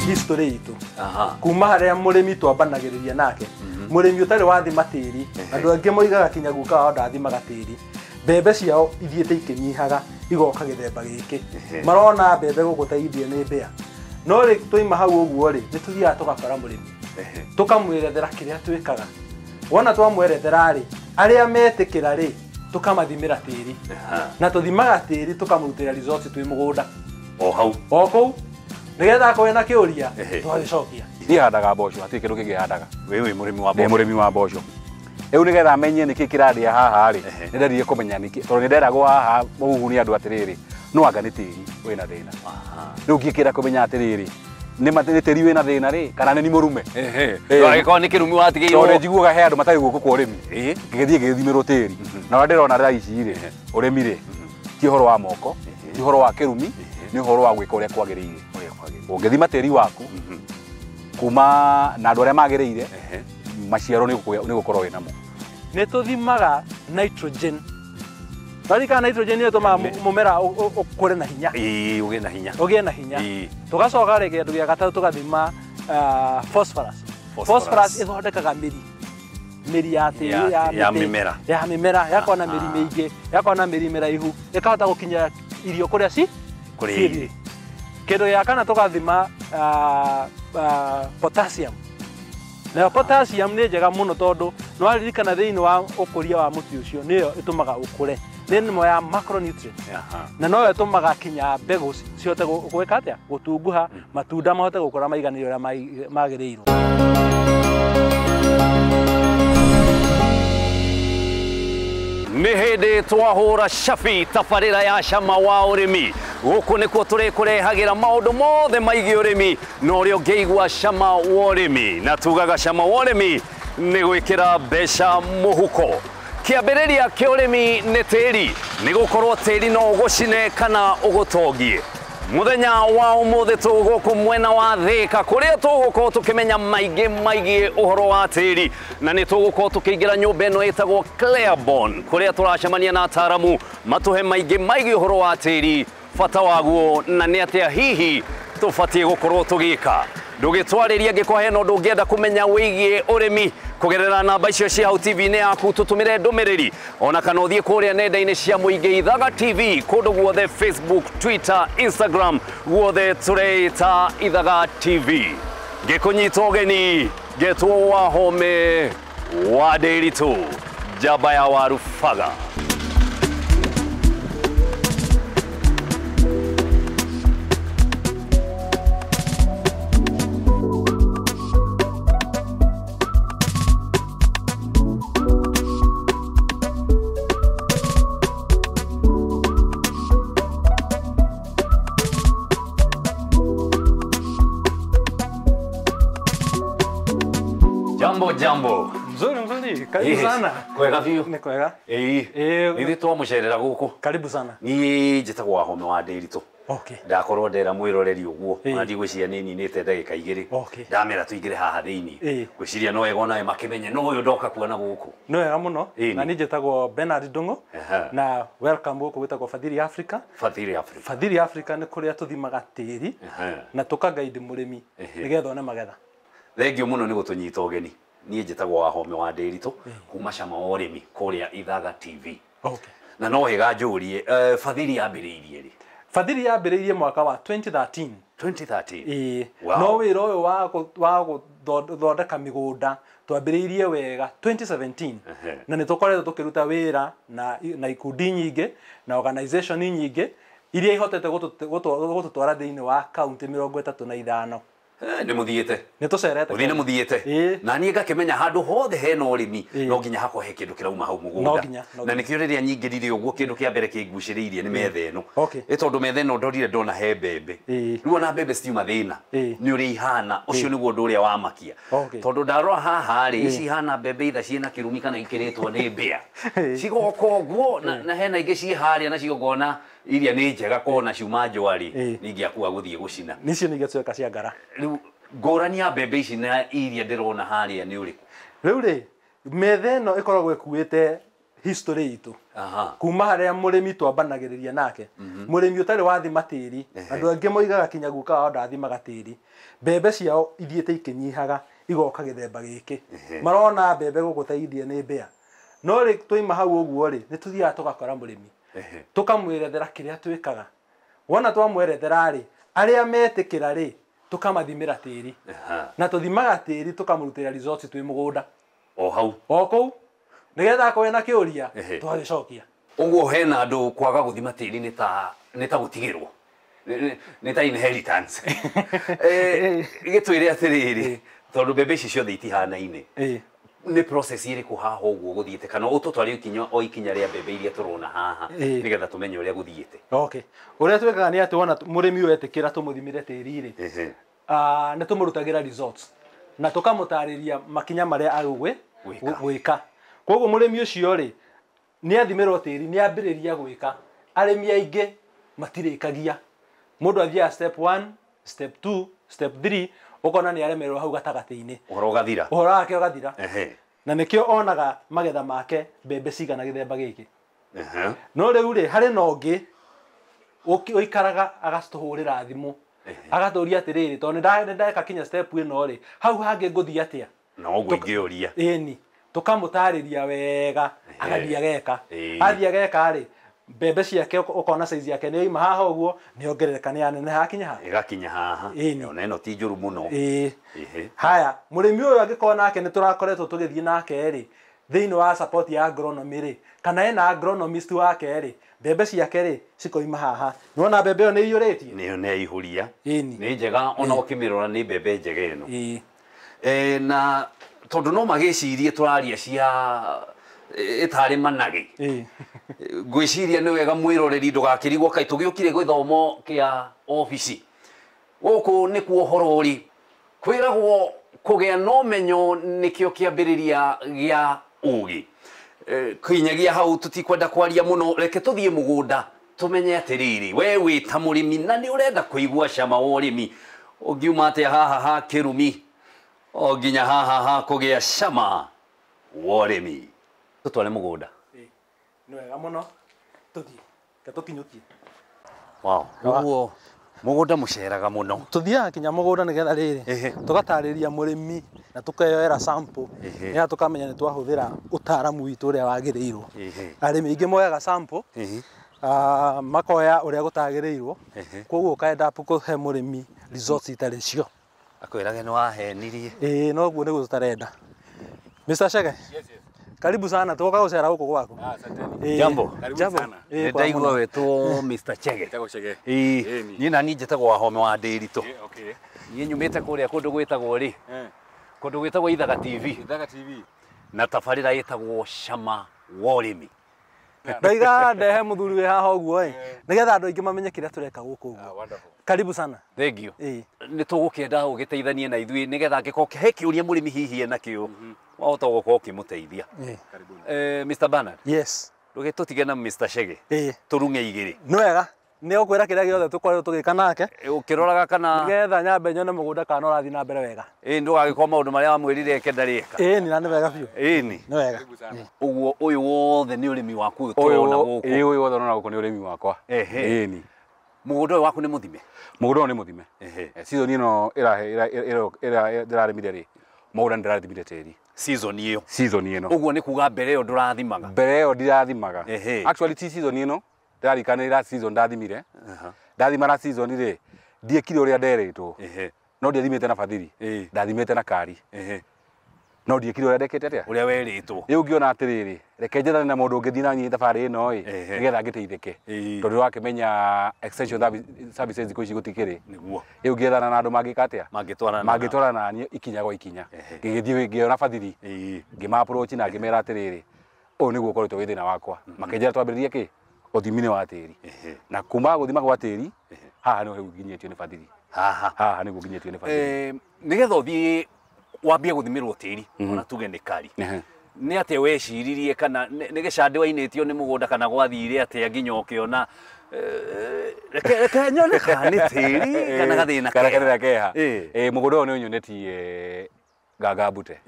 History itũ kuma harĩa mũrĩmi twambanagĩrĩria nake mũrĩmi ũtarĩ wathima tĩri andũ angĩ moigaga kinya guka wao ndathimaga tĩri mbembe ciao ithiĩte ikĩnyihaga igoka gĩthemba gĩkĩ marona mbembe gũkũ ta iria nĩ mbĩa no rĩ twaima hau ũguo rĩ nĩ tũthiaga tũgakora mũrĩmi tũkamwĩrethera kĩrĩa twĩkaga wona twamwerethera rĩ arĩa metĩkĩra rĩ tũkamathimĩra tĩri na tũthimaga tĩri tũkamũrutĩra results twĩ mũgũnda o hau o kũu nigetha akorwo na kĩũria twagĩcokia. Niĩ handaga mboco hatirĩ kĩndũ kĩngĩ handaga. Wĩ wĩ mũrĩmi wa mboco? Ndĩ mũrĩmi wa mboco. Rĩu nĩgetha menye nĩkĩ kĩrarĩa haha rĩ nĩ nderire kũmenya nĩkĩ tondũ nĩ nderagwo haha mũhuhu nĩ andũ atĩrĩrĩ no anga nĩ tĩri wĩna thĩna. Rĩu ngĩkĩra kũmenya atĩrĩrĩ nĩ tĩri wĩna thĩna rĩ kana nĩ ni mũrume. Angĩkorwo nĩ kĩrumi watigĩirwo. Tondũ njiguaga he andũ matarĩ guoko kwa ũrĩmi ngĩgĩthiĩ ngĩgĩthimĩrwo tĩri na ũrĩa ndĩrona thaa ici rĩ ũrĩmi rĩ ti ũhoro wa moko ti ũhoro wa kĩrumi nĩ ũhoro wa gwĩka ũrĩa kwagĩrĩire. Ũngĩthima tĩri waku kuma na andũ arĩa magĩrĩire maciaro nĩ gũkorwo wĩ namo. Nĩ tũthimaga nitrogen. Twarikana nitrogen nĩyo ĩtũmaga mũmera ũkũre na hinya. Ĩĩ ũgĩe na hinya. Ũgĩe na hinya. Tũgacoka rĩ kĩndũ gĩa gatatũ tũgathima phosphorus. Phosphorus ĩthondekaga mĩri. Mĩri ya tĩri ya mĩmera. Ya mĩmera yakorwo na mĩri mĩingĩ, yakorwo na mĩri mĩraihu, ĩkahota gũkinya irio kũrĩa ci kũrĩa. Kĩndũ gĩa kana tũgathima potassium. Nayo potassium nĩ njega mũno tondũ nĩ waririkana thĩinĩ wa ũkũria wa mũtĩ ũcio nĩyo ĩtũmaga ũkũre. Nĩ ĩmwe ya macronutrient. Na noyo ĩtũmaga kinya mbegũ cihote gwĩka atĩa? Gũtunguha, matunda mahote gũkũra maiganĩire ũrĩa magĩrĩirwo. Nĩ hĩndĩ twahũra cabi tabarĩra ya cama wa ũrĩmi gũkũ nĩkuo tũrĩkũrehagĩra maũndũ mothe maigiĩ ũrĩmi na ũrĩa ũngĩigua cama wa ũrĩmi na tugaga cama wa ũrĩmi nĩ gwĩkĩra mbeca mũhuko. Kĩambĩrĩria kĩa ũrĩmi nĩ tĩri nĩ gũkorwo tĩri no ũgũcine kana ũgũtongie. Mũthenya wa ũmũthĩ tũgũkũ mwena wa Thĩka kũrĩa tũgũkorwo tũkĩmenya maingĩ maigiĩ ũhoro wa tĩri na nĩ tũgũkorwo tũkĩingĩra nyũmba ĩno ĩtagwo Claiborne kũrĩa tũracemania na ataaramu matũhe maingĩ maigiĩ ũhoro wa tĩri bata waguo na nĩ atĩa hihi tũbatiĩ gũkorwo tũgĩka. Ndũgĩtwarĩria angĩkorwo hena ũndũ ũngĩenda kũmenya wĩgiĩ ũrĩmi kũgerera namba icio cia hau TV-inĩ yaku tũtũmĩre ndũmĩrĩri ona kana ũthiĩ kũrĩa nenda-inĩ cia mũingĩ Ithaga TV kũndũ guothe Facebook, Twitter, Instagram guothe tũreĩta Ithaga TV. Ngĩkũnyita ũgeni ngetwo Wahome wa Ndĩritũ njamba ya Warubaga. Jambo. Mzuri mzuri, karibu sana. Kwega biũ. Nĩ kwega. Ĩĩ. Nĩ twamũcerera gũkũ. Karibu sana. Niĩ njĩtagwo Wahome wa Ndĩritũ. Okay. Ndakorwo ndera mwĩroreri ũguo ona ndigwĩciria nĩ ninĩte ndagĩka igĩrĩ. Okay. Ndamera tũingĩre haha thĩinĩ. Ngwĩciria no wega onawe makĩmenye no ũyũ ndoka kuona gũkũ. Nĩ wega mũno. Na niĩ njĩtagwo Bernard Ndung'u na welcome gũkũ gwĩtagwo Fadhili Africa. Fadhili Africa. Fadhili Africa nĩ kũrĩa tũthimaga tĩri na tũkagaidi mũrĩmi nĩgetha one magetha. Thengio mũno nĩ gũtũnyita ũgeni. Niĩ njĩtagwo Wahome wa Ndĩritũ kuma cama wa ũrĩmi kũrĩa Ithaga TV. Okay. Na no wega njũrie Fadhili yambĩrĩirie rĩ? Fadhili yambĩrĩirie mwaka wa 2013. 2013. Ĩĩ. Wow. No wĩra ũyũ wa gũthondeka mĩgũnda twambĩrĩirie wega 2017. Na nĩ tũkoretwo tũkĩruta wĩra na ikundi nyingĩ na organization nyingĩ iria ihotete gũtũtwara thĩinĩ wa kaunti 35. Nĩ mũthiĩte. Nĩ tũcerete. Mũthiĩ nĩ mũthiĩte. Na niĩ ngakĩmenya handũ hothe hena ũrĩmi no nginya hakorwo he kĩndũ kĩrauma hau mũgũnda. Na nĩkĩo rĩrĩa nyingĩrire ũguo kĩndũ kĩa mbere kĩngucĩrĩirie nĩ metha ĩno. Ĩ tondũ metha ĩno ndorire ndona he mbembe. Rĩu ona mbembe citiuma thĩna. Nĩ ũrĩa ihana ũcio nĩguo ũndũ ũrĩa wamakia. Tondũ ndarora haha rĩ ici ihana mbembe itha ciĩna kĩrumi kana ikĩrĩtwo nĩ mbĩa. Cigoka ũguo na hena ingĩ ciĩ harĩa nacio ngona iria nĩ njega kona ciuma njũa rĩ ningĩakua gũthiĩ gũcina. Nicio nĩ ingĩtuĩka cia ngara. Rĩu ngũrani ya mbembe ici na iria ndĩrona harĩa nĩ ũrĩkũ? Rĩu rĩ metha ĩno ĩkoragwo ĩkuĩte history itũ. Kuma harĩa mũrĩmi twambanagĩrĩria nake. Mũrĩmi ũtarĩ wathima tĩri, andũ aingĩ moigaga kinya guka wao ndathimaga tĩri. Mbembe ciao ithiĩte ikĩnyihaga igoka gĩthemba gĩkĩ. Marona mbembe gũkũ ta iria nĩ mbĩa. No rĩ twaima hau ũguo rĩ, nĩ tũthiaga tũgakora mũrĩmi. Tũkamwĩrethera kĩrĩa twĩkaga. Wona twamwerethera rĩ, arĩa metĩkĩra rĩ, tũkamathimĩra tĩri. Na tũthimaga tĩri tũkamũrutĩra results twĩ mũgũnda. O hau. O kũu. Nĩgetha akorwo ena kĩũria, tũgagĩcokia. Ũguo hena andũ kwaga gũthima tĩri nĩ ta gũtigĩrwo. Nĩ ta inheritance. Gĩtwĩre atĩrĩrĩ, tondũ mbembe ici ciothe itihanaine. Nĩ process ĩrĩkũ haha ũguo gũthiĩte kana ũtũtware ikinya o ikinya rĩa mbembe iria tũrona haha nĩgetha tũmenye ũrĩa gũthiĩte. Okay. Ũrĩa twĩkaga nĩ atĩ wona mũrĩmi ũyũ etĩkĩra tũmũthimĩre tĩri rĩ, nĩ tũmũrutagĩra results na tũkamũtarĩria makinya marĩa agũgwĩka. Koguo mũrĩmi ũcio rĩ, nĩ athimĩrwo tĩri, nĩ ambĩrĩria gwĩka. Arĩmi aingĩ matirĩkagia. Mũndũ athiaga step 1, step 2, step 3, ũkona nĩ aremererwo hau gatagatĩ-inĩ. Ũhoro ũgathira. Ũhoro wake ũgathira. Na nĩkĩo onaga magetha make mbembe cigana gĩthemba gĩkĩ. No rĩu rĩ, harĩ na ũngĩ ũikaraga agacitũhũrĩra thimũ. Agatũria atĩrĩrĩ, tondũ nĩ ndeka kinya step ĩno rĩ, hau hangĩ ngũthiĩ atĩa? Na ũguo ingĩũria. Ĩni. Tũkamũtarĩria wega, agathiĩ ageka. Athiĩ ageka rĩ, mbembe ciake ũkona size yake nĩ yoima haha ũguo, nĩ yongerereka nĩ yaneneha hakinya haha. Ĩgakinya haha. Ona ĩno ti njũru mũno. Haya, mũrĩmi ũyũ angĩkorwo nake nĩ tũrakoretwo tũgĩthiĩ nake rĩ, thĩinĩ wa support ya agronomy rĩ, kana ena agronomist wake rĩ, mbembe ciake rĩ cikoima haha. Nĩwona mbembe ĩyo nĩ iyũrĩtie? Nĩyo nĩ yaihũria. Nĩ njega ona ũkĩmĩrora nĩ mbembe njega ĩno. Na tondũ no magĩcirie tũraria cia ĩtarĩ managĩ. Ngwĩciria nĩ wega mwĩroreri ndũgakĩrigwo kaĩ tũgĩũkire gĩthomo kĩa obici. Gũkũ nĩkuo ũhoro ũrĩ. Kwĩragwo kũgĩa na ũmenyo nĩkĩo kĩambĩrĩria gĩa ũgĩ. Kinyagia hau tũtikwenda kwaria mũno, reke tũthiĩ mũgũnda tũmenye atĩrĩrĩ, we wĩ ta mũrĩmi na nĩ ũrenda kũigua cama wa ũrĩmi, ũngiuma atĩa haha ha kĩrumi o nginya haha ha kũgĩa cama wa ũrĩmi. Tũtware mũgũnda. Nĩ wega mũno. Tũthiĩ. Reke tũkinyũkie. Wow. Ũguo mũgũnda mũceraga mũno. Tũthiaga kinya mũgũnda nĩgetha rĩrĩ, tũgatarĩria mũrĩmi na tũkeyoera sample nĩgetha tũkamenya nĩ twahũthĩra ũtaaramu witũ ũrĩa wagĩrĩirwo. Arĩmi aingĩ moyaga sample, makoya ũrĩa gũtagĩrĩirwo, koguo ũkaenda kũhe mũrĩmi results itarĩ cio. Akwĩrage nĩ wahenirie. Ĩĩ, noguo nĩguo tũtarenda. Mr. Chege. Yes, yes. Karibu sana, tuoka gũcera gũkũ gwaku. Jambo. Jambo. Ndaigua wetwo Mr. Chege. Njĩtagwo Chege. Niĩ na niĩ njĩtagwo Wahome wa Ndĩritũ. Niĩ nyumĩte kũrĩa kũndũ gwĩtagwo rĩ, kũndũ gwĩtagwo Ithaga TV. Ithaga TV. Na tabarĩra ĩtagwo Cama wa Ũrĩmi. Ndaiga ndehe mũthuri wĩ haha ũguo ĩ, nĩgetha andũ aingĩ mamenye kĩrĩa tũreka gũkũ ũguo. Karibu sana. Thank you. Nĩ tũgũkĩenda ũgĩteithanie na ithuĩ nĩgetha angĩkorwo he kĩũria mũrĩmi hihi ena kĩo, wahota gũkorwo ũkĩmũteithia. Mr. Bernard. Yes. Ndũgĩtũtige na Mr. Chege. Tũrung'e igĩrĩ. Nĩ wega. Nĩ ũkwĩra kĩrĩa gĩothe tũkoretwo tũgĩka nake. Ũkĩroraga kana nĩgetha nyambe nyone mũgũnda kana ũrathiĩ na mbere wega. Ndũgagĩkorwo maũndũ marĩa wamwĩrire eke ndarĩka. Ĩni, na nĩ wega biũ. Ĩni. Nĩ wega. Ũguo ũyũ wothe nĩ ũrĩmi waku ũyũ tũrona gũkũ. Ũyũ wothe ũrona gũkũ nĩ ũrĩmi wakwa. Ĩni. Mũgũnda ũyũ waku nĩ mũthime? Mũgũnda ũyũ nĩ mũthime. Season ĩno ĩrarĩmire rĩ, mũgũnda nĩndĩrathimire tĩri. Season ĩyo. Season ĩno. Ũguo nĩ kuga mbere ĩyo ndũrathimaga? Mbere ĩyo ndirathimaga. Actually ti season ĩno, ndĩrarikana last season ndathimire. Ndathima last season rĩ, ndiekire ũrĩa nderĩtwo. No ndiathimĩte na bathiri. Ndathimĩte na kari. No ndiekire ũrĩa ndekĩte atĩa? Ũrĩa werĩtwo. Rĩu ngĩona atĩrĩrĩ, reke njethane na mũndũ ũngĩthiĩ na niĩ thabarĩ ĩno ĩ, nĩgetha ngĩteithĩke. Tondũ wakĩmenya extension services thikũ ici gũtikĩrĩ. Nĩguo. Rĩu ngĩethana na andũ mangĩka atĩa? Mangĩtwarana. Mangĩtwarana na niĩ ikinya gwa ikinya. Ngĩgĩthiĩ ngĩona bathiri. Ngĩma approach na ngĩmera atĩrĩrĩ, ũyũ nĩguo ũkoretwo wĩ thĩna wakwa. Makĩnjĩra twambĩrĩrie kĩ? Ũthimi-inĩ wa tĩri. Na kuma gũthima gwa tĩri, haha nĩho nginyĩtio nĩ bathiri. Haha. Haha nĩguo nginyĩtio nĩ bathiri. Nĩgetha ũthiĩ wambie gũthimĩrwo tĩri, ona tuge nĩ kari. Nĩ atĩa weciririe kana nĩ gĩcandĩ wainĩtio nĩ mũgũnda kana gwathire atĩa nginya ũkĩona reke nyone kana nĩ tĩri kana gathĩna keha. Kana gathĩna keha. Mũgũnda ũyũ nĩ ũnyonetie nganga mbute.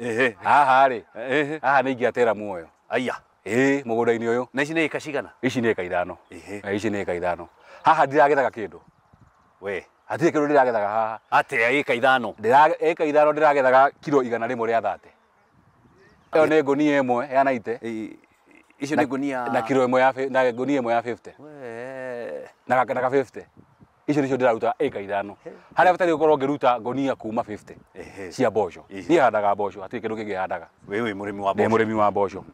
Haha rĩ, haha nĩ ingĩatera muoyo. Aya. Ĩĩ mũgũnda-inĩ ũyũ. Na ici nĩ ĩka cigana? Ici nĩ ĩka 5. Ici nĩ ĩka 5. Haha ndiragethaga kĩndũ. We. Hatirĩ kĩndũ ndĩragethaga haha. Atĩa ĩka 5? Ĩka 5 ndĩragethaga kiro 130. Ĩyo nĩ ngũnia ĩmwe ya 90. Icio nĩ ngũnia na kiro ĩmwe ya na ngũnia ĩmwe ya 50. We. Na ka 50. Icio nĩcio ndĩraruta ĩka 5. Harĩa bataire gũkorwo ngĩruta ngũnia kuma 50 cia mboco. Niĩ handaga mboco, hatirĩ kĩndũ kĩngĩ handaga. We wĩ mũrĩmi wa mboco. Ndĩ mũrĩmi wa mboco.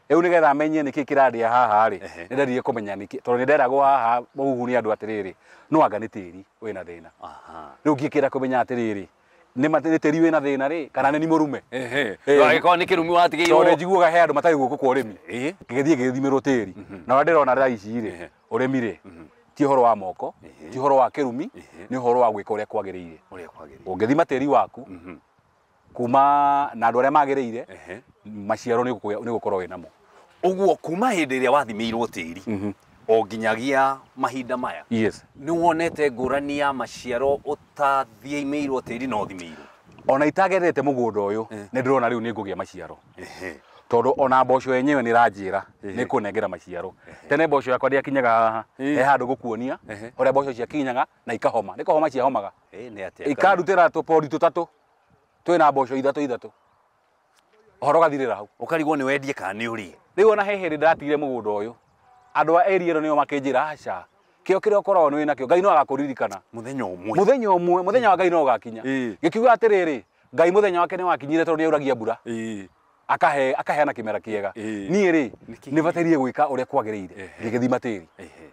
Rĩu nĩgetha menye nĩkĩ kĩrarĩa haha rĩ, nĩ nderire kũmenya nĩkĩ, tondũ nĩ nderagwo haha mũhuhu nĩ andũ atĩrĩrĩ, no anga nĩ tĩri wĩna thĩna. Rĩu ngĩkĩra kũmenya atĩrĩrĩ, nĩ tĩri wĩna thĩna rĩ, kana nĩ mũrume. Angĩkorwo nĩ kĩrumi watigĩirwo. Tondũ njiguaga he andũ matarĩ guoko kwa ũrĩmi. Ngĩgĩthiĩ ngĩgĩthimĩrwo tĩri. Na ũrĩa ndĩrona thaa ici rĩ, ũrĩmi rĩ, ti ũhoro wa moko, ti ũhoro wa kĩrumi, nĩ ũhoro wa gwĩka ũrĩa kwagĩrĩire. Ũngĩthima tĩri waku kuma na andũ arĩa magĩrĩire, maciaro nĩ gũkorwo wĩnamo. Ũguo kuma hĩndĩ ĩrĩa wathimĩirwo tĩri o nginyagia mahinda maya, nĩ wonete ngũrani ya maciaro ũtathiĩmĩirwo tĩri na ũthimĩirwo? Ona itagethete mũgũnda ũyũ nĩ ndĩrona rĩu nĩ ngũgĩa maciaro. Tondũ ona mboco yenyewe nĩ ĩranjĩra nĩ kũnengera maciaro. Tene mboco yakwa ndĩakinyaga haha, he handũ ngũkuonia ũrĩa mboco ciakinyaga na ikahoma. Nĩ kũhoma ciahomaga. Ikarutĩra tũpori tũtatũ twĩna mboco ithatũ. Ũhoro ũgathirĩra hau. Ũkarigwo nĩ wendie kana nĩ ũrĩe. Rĩu ona he hĩndĩ ndatigire mũgũnda ũyũ, andũ a area ĩno nĩo makĩnjĩra aca, kĩo kĩrĩa ũkoragwo nĩ wĩnakĩo, Ngai no agakũririkana. Mũthenya ũmwe. Mũthenya ũmwe, mũthenya wa Ngai no ũgakinya. Gĩkiuga atĩrĩrĩ, Ngai mũthenya wake nĩ wakinyire tondũ nĩ auragia mbura. Akaheana kĩmera kĩega. Niĩ rĩ, nĩ bataire gwĩka ũrĩa kwagĩrĩire, ngĩgĩthima tĩri.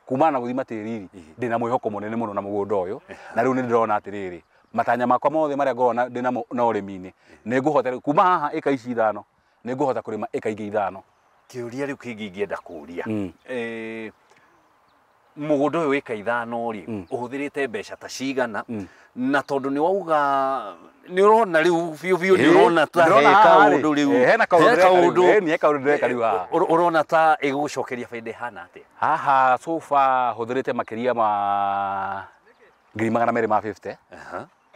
Kumana na gũthima tĩri rĩ, ndĩna mwĩhoko mũnene mũno na mũgũnda ũyũ, na rĩu nĩ ndĩrona atĩrĩrĩ, matanya makwa mothe marĩa ngoragwo ndĩnamo na ũrĩmi-inĩ, nĩ ngũhota rĩu kuma haha ĩka ici 5, nĩ ngũhota kũrĩma ĩka ingĩ 5. Kĩũria rĩu kĩngĩ ingĩenda kũũria, mũgũnda ũyũ ĩka 5 rĩ, ũhũthĩrĩte mbeca ta cigana? Na tondũ nĩ wauga nĩ ũrona rĩu biũ biũ nĩ ũrona ta he kaũndũ rĩu, hena kaũndũ ndĩreka rĩu haha. Ũrona ta ĩgũgũcokeria baida ĩhana atĩa? Haha so far hũthĩrĩte makĩria ma 250,000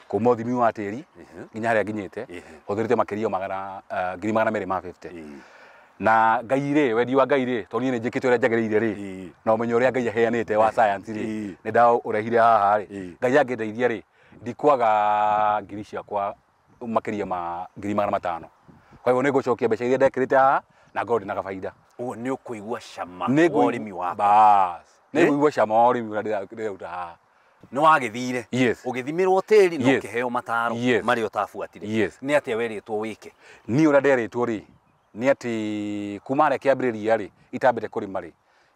kuma ũthimi wa tĩri nginya harĩa nginyĩte, hũthĩrĩte makĩria 250,000. Na Ngai rĩ, wendi wa Ngai rĩ, tondũ niĩ nĩ njĩkĩte ũrĩa njagĩrĩire rĩ, na ũmenyo ũrĩa Ngai aheanĩte wa science rĩ, nĩ ndaũrehire haha rĩ, Ngai angĩndeithia rĩ, ndikwaga ngiri ciakwa makĩria ma 500,000. Kwa hivyo nĩ ngũcokia mbeca iria ndekĩrĩte haha na ngorwo ndĩna gabaida. Ũguo nĩ ũkũigua cama wa ũrĩmi waku. Bas, nĩ ngũigua cama wa ũrĩmi ũrĩa ndĩraruta haha. Nĩ wagĩthire, ũgĩthimĩrwo tĩri na ũkĩheo mataro marĩa ũtabuatire. Nĩ atĩa werĩtwo wĩke? Niĩ ũrĩa nderĩtwo rĩ, nĩ atĩ kuma harĩa kĩambĩrĩria rĩ, itambĩte kũrĩma rĩ,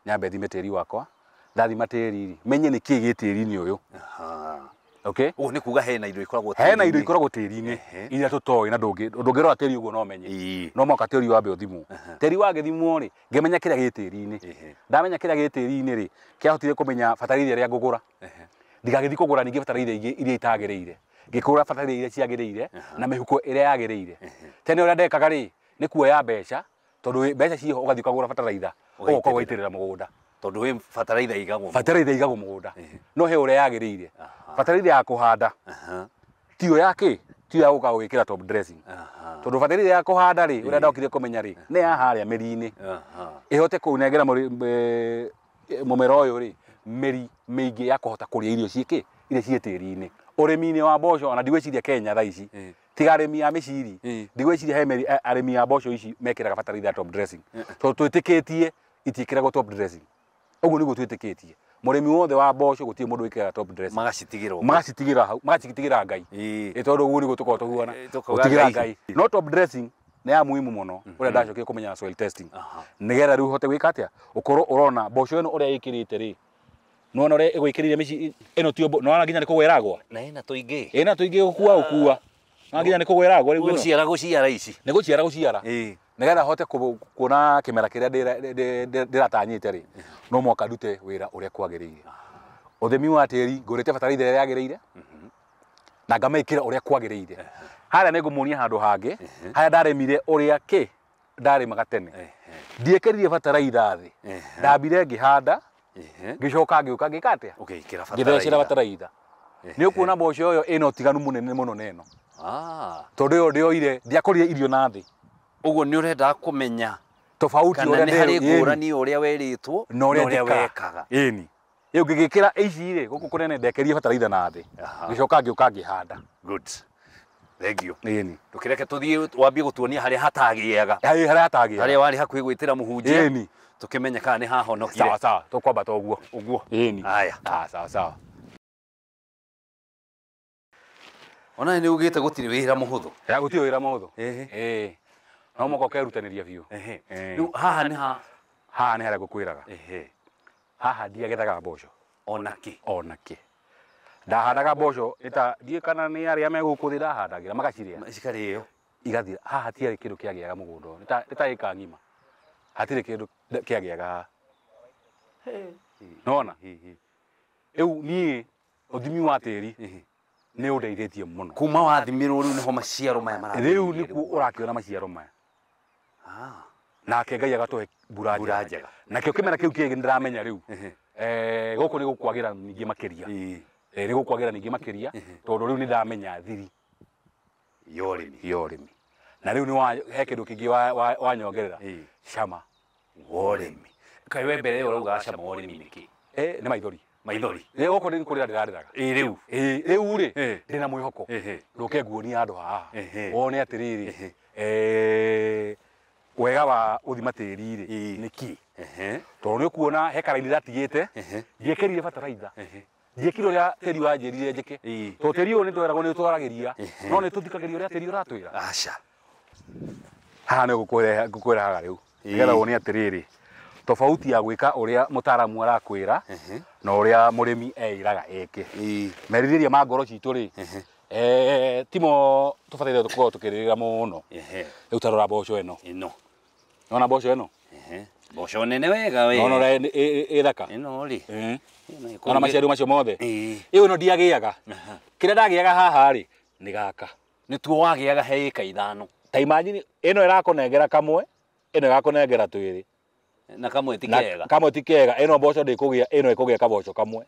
nyambe thime tĩri wakwa. Ndathima tĩri rĩ, menye nĩ kĩĩ gĩ tĩri-inĩ ũyũ. Okay? Ũguo nĩ kuga hena indo ikoragwo tĩri-inĩ. Hena indo ikoragwo tĩri-inĩ iria tũtoĩ na ndũngĩrora tĩri ũguo no ũmenye. No mũhaka tĩri wambe ũthimwo. Tĩri wagĩthimwo rĩ, ngĩmenya kĩrĩa gĩ tĩri-inĩ. Ndamenya kĩrĩa gĩ tĩri-inĩ rĩ, kĩahotire kũmenya bataraitha ĩrĩa ngũgũra. Ndigagĩthiĩ kũgũra ningĩ bataraitha ingĩ iria itagĩrĩire. Ngĩkũgũra bataraitha iria ciagĩrĩire na mĩhuko ĩrĩa yagĩrĩire. Tene ũrĩa ndekaga rĩ, nĩ kuoya mbeca, tondũ mbeca ciho ũgathiĩ ũkagũra bataraitha, ũgoka ũgaitĩrĩra mũgũnda. Tondũ wĩ bataraitha igagwo. Bataraitha igagwo mũgũnda. No he ũrĩa yagĩrĩire. Bataraitha ya kũhanda tiyo ya kĩ, tiyo ya gũka gwĩkĩra top dressing. Tondũ bataraitha ya kũhanda rĩ, ũrĩa ndokire kũmenya rĩ, nĩ ya harĩa mĩri-inĩ. Ĩhote kũnengera mũmera ũyũ rĩ, mĩri mĩingĩ ya kũhota kũrĩa irio ciĩkĩ, iria ciĩ tĩri-inĩ. Ũrĩmi-inĩ wa mboco ona ndigwĩciria Kenya thaa ici, tiga arĩmi a mĩciri, ndigwĩciria he arĩmi a mboco ici mekĩraga bataraitha ya top dressing. Tondũ twĩtĩkĩtie itiĩkĩragwo top dressing. Ũguo nĩguo twĩtĩkĩtie. Mũrĩmi wothe wa mboco gũtirĩ mũndũ wĩkĩraga top dressing. Magacitigĩra. Magacitigĩra hau, magacitigĩra Ngai. Tondũ ũguo nĩguo tũkoragwo tũhuana. Gũtigĩra Ngai. No top dressing nĩ ya muhimu mũno ũrĩa ndacokire kũmenya soil testing. Nĩgetha rĩu ũhote gwĩka atĩa? Ũkorwo ũrona mboco ĩno ũrĩa ĩkĩrĩte rĩ, nĩwona ũrĩa ĩgwĩkĩrĩire mĩci ĩno tiyo nĩwona nginya nĩ kũgwa ĩragwa. Na ĩna tũingĩ. Ĩna tũingĩ gũkua. Na nginya nĩ kũgwa ĩragwa rĩu ĩno. Gũciara gũciara ici. Nĩ gũciara gũciara. Nĩgetha hote kuona kĩmera kĩrĩa ndĩratanyĩte rĩ, no mũhaka ndute wĩra ũrĩa kwagĩrĩire. Ũthimi wa tĩri, ngũrĩte bataraitha ĩrĩa yagĩrĩire, na ngamĩkĩra ũrĩa kwagĩrĩire. Harĩa nĩ ngũmuonia handũ hangĩ, harĩa ndarĩmire ũrĩa kĩ ndarĩmaga tene. Ndiĩkĩrire bataraitha thĩ. Ndambire ngĩhanda, ngĩcoka ngĩũka ngĩka atĩa? Ũgĩkĩra Ngĩthecera bataraitha. Nĩ ũkuona mboco ĩyo ĩna ũtiganu mũnene mũno na ĩno. Tondũ ĩyo ndĩoire, ndiakũrire irio na thĩ. Ũguo nĩ ũrenda kũmenya Tofauti Kana ũrĩa nĩ harĩ ndĩrĩ- ngũrani ũrĩa werĩtwo na ũrĩa ũrĩa njĩkaga. wekaga. Ĩni. Rĩu ngĩgĩkĩra ici rĩ gũkũ kũnene ndekerie bataraitha na thĩ. Aha. Ngĩcoka ngĩũka ngĩhanda. Good. Thank you. Ĩni. Ndũkĩreke tũthiĩ wambie gũtuonia harĩa hatagĩaga. Harĩa hatagĩaga. Harĩa warĩ hakuhĩ gwĩtĩra mũhunjia. Ĩni. Tũkĩmenye kana nĩ hahonokire. Sawa sawa, tũkwambata ũguo. Ũguo. Ĩni. Haya. Ah, sawa sawa. Ona nĩ ugĩte gũtirĩ wĩra mũhũthũ. Ya gũtirĩ wĩra mũhũthũ. Ehe. Ĩĩ. No mũhaka ũkerutanĩria biũ. Ehe. Ĩĩ. Rĩu haha nĩ ha. Haha nĩ harĩa ngũkwĩraga. Ehe. Haha ndiagethaga mboco. Ona kĩ. Ona kĩ. Ndahandaga mboco ĩta ndiĩ kana nĩ arĩa me gũkũ thĩ ndahandagĩra magacirĩa. Cikarĩo. Igathira. Haha hatiarĩ kĩndũ kĩagĩaga mũgũnda ũyũ. Nĩ ta ĩka ng'ima. Hatirĩ kĩndũ kĩagĩaga haha. Nona? Rĩu niĩ ũthimi wa tĩri nĩ ũndeithĩtie mũno. Kuma wathimirwo rĩu nĩho maciaro maya marathiĩ. Rĩu nĩkuo ũrakĩona maciaro maya. Ah. Nake Ngai agatũhe mbura Mbura njega. njega. Nakĩo kĩmera kĩu kĩngĩ nĩndĩramenya rĩu. Ehe. Gũkũ nĩ gũkwagĩra ningĩ makĩria. Ĩĩ. Nĩ gũkwagĩra ningĩ makĩria tondũ rĩu nĩndamenya thiri Ya ũrĩmi. ya ũrĩmi. Na rĩu he kĩndũ kĩngĩ wanyongerera. Ĩĩ. Cama. Wa ũrĩmi. Kaĩ we mbere ĩyo ũraugaga cama wa ũrĩmi nĩ kĩ? Nĩ maithori. Maithori. Nĩ gũkũ nĩ kũrĩra ndĩrarĩraga. Ĩĩ rĩu. Ĩĩ rĩu rĩ Ĩĩ. ndĩna mwĩhoko. Ehe. Ndũke nguonie handũ haha. Ehe. Wone atĩrĩrĩ. Ehe. Wega wa gũthima tĩri rĩ Ĩĩ. nĩ kĩ? Ehe. Tondũ nĩ ũkuona he karaini ndatigĩte. Ehe. Ndiekĩrire bataraitha. Ehe. Ndiekire ũrĩa tĩri wanjĩrire njĩke. Ĩĩ. Tondũ tĩri ũyũ nĩ tweragwo nĩ ũtwaragĩria. Ehe. No nĩ tũthikagĩria ũrĩa tĩri ũratwĩra. Aca. Haha nĩ ngũkwĩra haha rĩu. Ĩĩ. Nĩgetha wone atĩrĩrĩ. Tofauti ya gwĩka ũrĩa mũtaaramu arakwĩra Ehe. na ũrĩa mũrĩmi eĩraga eke. Ĩĩ. Merirĩria ma ngoro citũ rĩ Ehe. Timo tũbataire gũkorwo tũkĩrĩrĩra mũno. Ehe. Rĩu ta rora mboco ĩno. Ĩno. Nona mboco ĩno? Ehe. Mboco nene wega we. Nona ũrĩa ĩ thaka? Ĩno rĩ. Ĩĩ. Ĩno Nona maciaro macio mothe? Ĩĩ. Ĩyo ĩno ndiagĩaga. Aha. Kĩrĩa ndagĩaga haha rĩ nĩ gaka. Nĩtuo wagĩaga he ĩka ithano. Ta imagine ĩno ĩrakũnengera kamwe, ĩno ĩgakũnengera twĩrĩ. Na kamwe ti Na kega. kamwe ti kega. Ĩno mboco ndĩkũgĩa, ĩno ĩkũgĩa kaboco kamwe.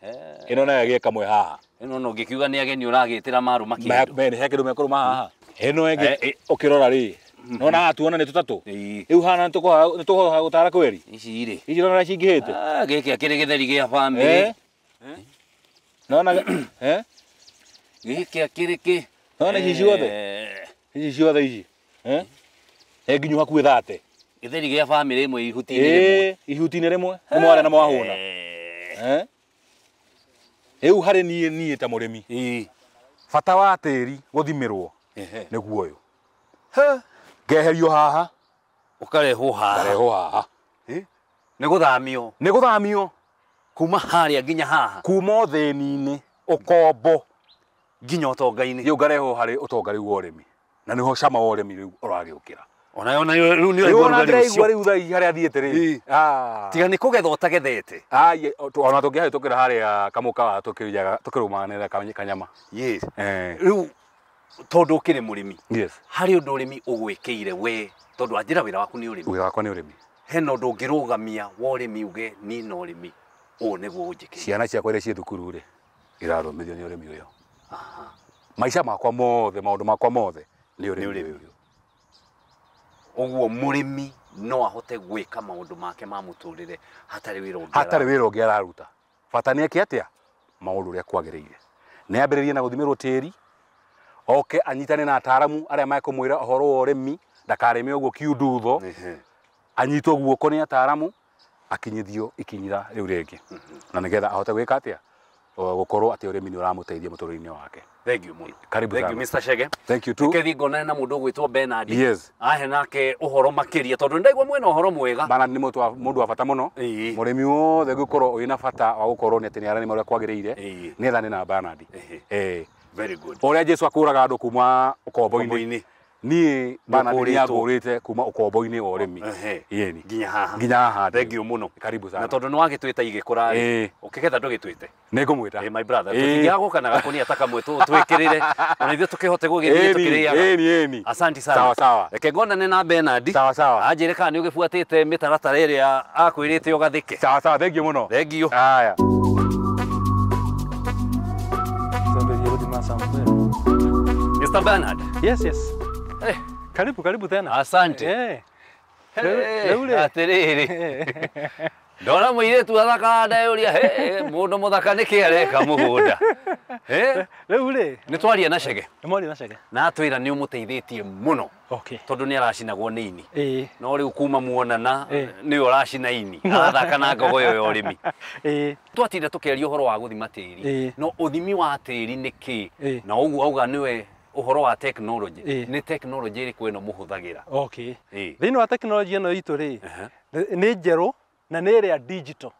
Ĩno nayo ĩgĩe kamwe haha. Ĩno no ngĩkiuga nĩ ageni ũragĩtĩra marũma kĩndũ. He kĩndũ mekũrũma haha. Ĩno ĩngĩ Eh, ũkĩrora rĩ. Nona haha tuona nĩ tũtatũ. Ĩĩ. Rĩu haha nĩ tũkũhoha gũtara kweri. Ici rĩ. Ici nona cingĩhĩte. Ah, gĩkĩ akĩrĩ gĩtheri gĩa bamĩrĩ. Nona eh? Gĩkĩ akĩrĩ kĩ? Nona ici ciothe? Ici ciothe ici. Eh? He nginyu hakuhĩ 30. Gĩtheri gĩa bamĩrĩ ĩmwe ihuti-inĩ rĩmwe. Ĩĩ, ihuti-inĩ rĩmwe. Nĩ mwarĩa na mwahũna. Eh? Rĩu harĩ niĩ ta mũrĩmi. Ĩĩ. Bata wa tĩri gũthimĩrwo Ehe. nĩguo ũyũ. Ngeherio haha, Ũkarehwo haha. ngarehwo haha. Nĩ gũthamio. Nĩ gũthamio Kuma harĩa nginya haha. kuma ũthĩni-inĩ, ũkombo Nginya ũtonga-inĩ. rĩu ngarehwo harĩ ũtonga rĩu wa ũrĩmi. Na nĩho cama wa ũrĩmi rĩu ũragĩũkĩra. Ona ona rĩu nĩ Rĩu ũraigua ona ũrugarĩ ndĩraigua ũcio. rĩu thaa ici harĩa thiĩte rĩ. Ĩĩ. Ah. Tiga nĩ kũgetha ũtagethete. Ai, ona tũngĩhĩtũkĩra harĩa kamũkawa tũkĩrĩaga tũkĩrũmanĩra kanyama. Yes. Eh. Rĩu tondũ ũkĩrĩ mũrĩmi. Yes. Harĩ ũndũ ũrĩmi ũgwĩkĩire we tondũ anjĩra wĩra waku nĩ ũrĩmi. Wĩra wakwa nĩ ũrĩmi. Hena ũndũ ũngĩrũgamia wa ũrĩmi uge niĩ na ũrĩmi ũũ nĩguo ũnjĩkĩire. Ciana ciakwa iria ciĩ thukuru rĩ irathomithio nĩ ũrĩmi ũyũ. Maica makwa mothe, maũndũ makwa mothe nĩ ũrĩmi ũrĩmi. ũyũ. Ũguo mũrĩmi no ahote gwĩka maũndũ make ma mũtũrĩre hatarĩ wĩra ũngĩ. Hatarĩ wĩra ũngĩ araruta. Bata nĩ eke atĩa? Maũndũ ũrĩa kwagĩrĩire. Nĩ ambĩrĩrie na gũthimĩrwo tĩri, oke anyitane na ataaramu arĩa mekũmwĩra ũhoro wa ũrĩmi, ndakarĩme ũguo kiundutho, anyitwo guoko nĩ ataaramu, akinyithio ikinyira rĩu rĩngĩ. Na nĩgetha ahote gwĩka atĩa? Gũkorwo atĩ ũrĩmi nĩ ũramũteithia mũtũrĩre-inĩ wake. Thank you mũno. Karibu Thank you sana. Mr. Chege. Thank you too. Reke ngonane na mũndũ ũgwĩtwo Bernard. Yes. Ahe nake ũhoro makĩria tondũ nĩndaigua mwena ũhoro mwega. Bernard nĩ mũndũ wa bata mũno. Ĩĩ. Mũrĩmi wothe ũngĩkorwo wĩna bata wa gũkorwo nĩ atĩ nĩ ararĩma ũrĩa kwagĩrĩire, Ĩĩ. nĩ ethane na Bernard. Ĩhĩ. Ĩĩ. Very good. Ũrĩa Jesu akũraga andũ kuma ũkombo-inĩ. Ũkombo-inĩ. Niĩ Bernard nĩ Nĩũkũrĩtwo. angũrĩte kuma ũkombo-inĩ wa ũrĩmi. Ehe. Ĩni. Nginya haha. Nginya haha. Thank you mũno. Karibu sana. Na tondũ nĩ wagĩtwĩta igĩkũra rĩ, Ĩĩ. ũkĩgetha ndũgĩtwĩte. Nĩ ngũmwĩta. Ĩĩ my brother, Ĩĩ. tũtingĩaga gũka na gakũnia ta kamwe twĩkĩrĩre ona ithuĩ tũkĩhote gũgĩthiĩ Ĩni, tũkĩrĩaga. ĩni, ĩni. Asante sana. Sawa, sawa. Reke ngonane na Bernard. Sawa, sawa. Anjĩre kana nĩ ũgĩbuatĩte mĩtaratara ĩrĩa akwĩrĩte ũgathĩke. Sawa, sawa. Thank you mũno. Thank you. Haya. Mr. Bernard. Yes, yes. Eh, Karibu, karibu tena. Asante. Eh. Rĩu rĩ Atĩrĩrĩ. Ndona mũirĩtu athaka ndeyũria, mũndũ mũthaka nĩkĩ areka mũgũnda? Rĩu rĩ Nĩ twaria na Chege. Nĩ mwaria na Chege. Na atwĩra nĩ ũmũteithĩtie mũno. Okay. Tondũ nĩ aracinagwo nĩ ini. Ĩĩ. No rĩu kuma muonana nĩwe ũracina ini. Arathaka na ngogoyo ya ũrĩmi. Ĩĩ. Twatinda tũkĩaria ũhoro wa gũthima tĩri. No ũthimi wa tĩri nĩ kĩ? Na ũguo auga nĩwe ũhoro wa technology. Nĩ technology ĩrĩkũ ĩno mũhũthagĩra? Okay. Thĩinĩ wa technology ĩno itũ rĩ, nĩ njerũ na nĩ ĩrĩa digital.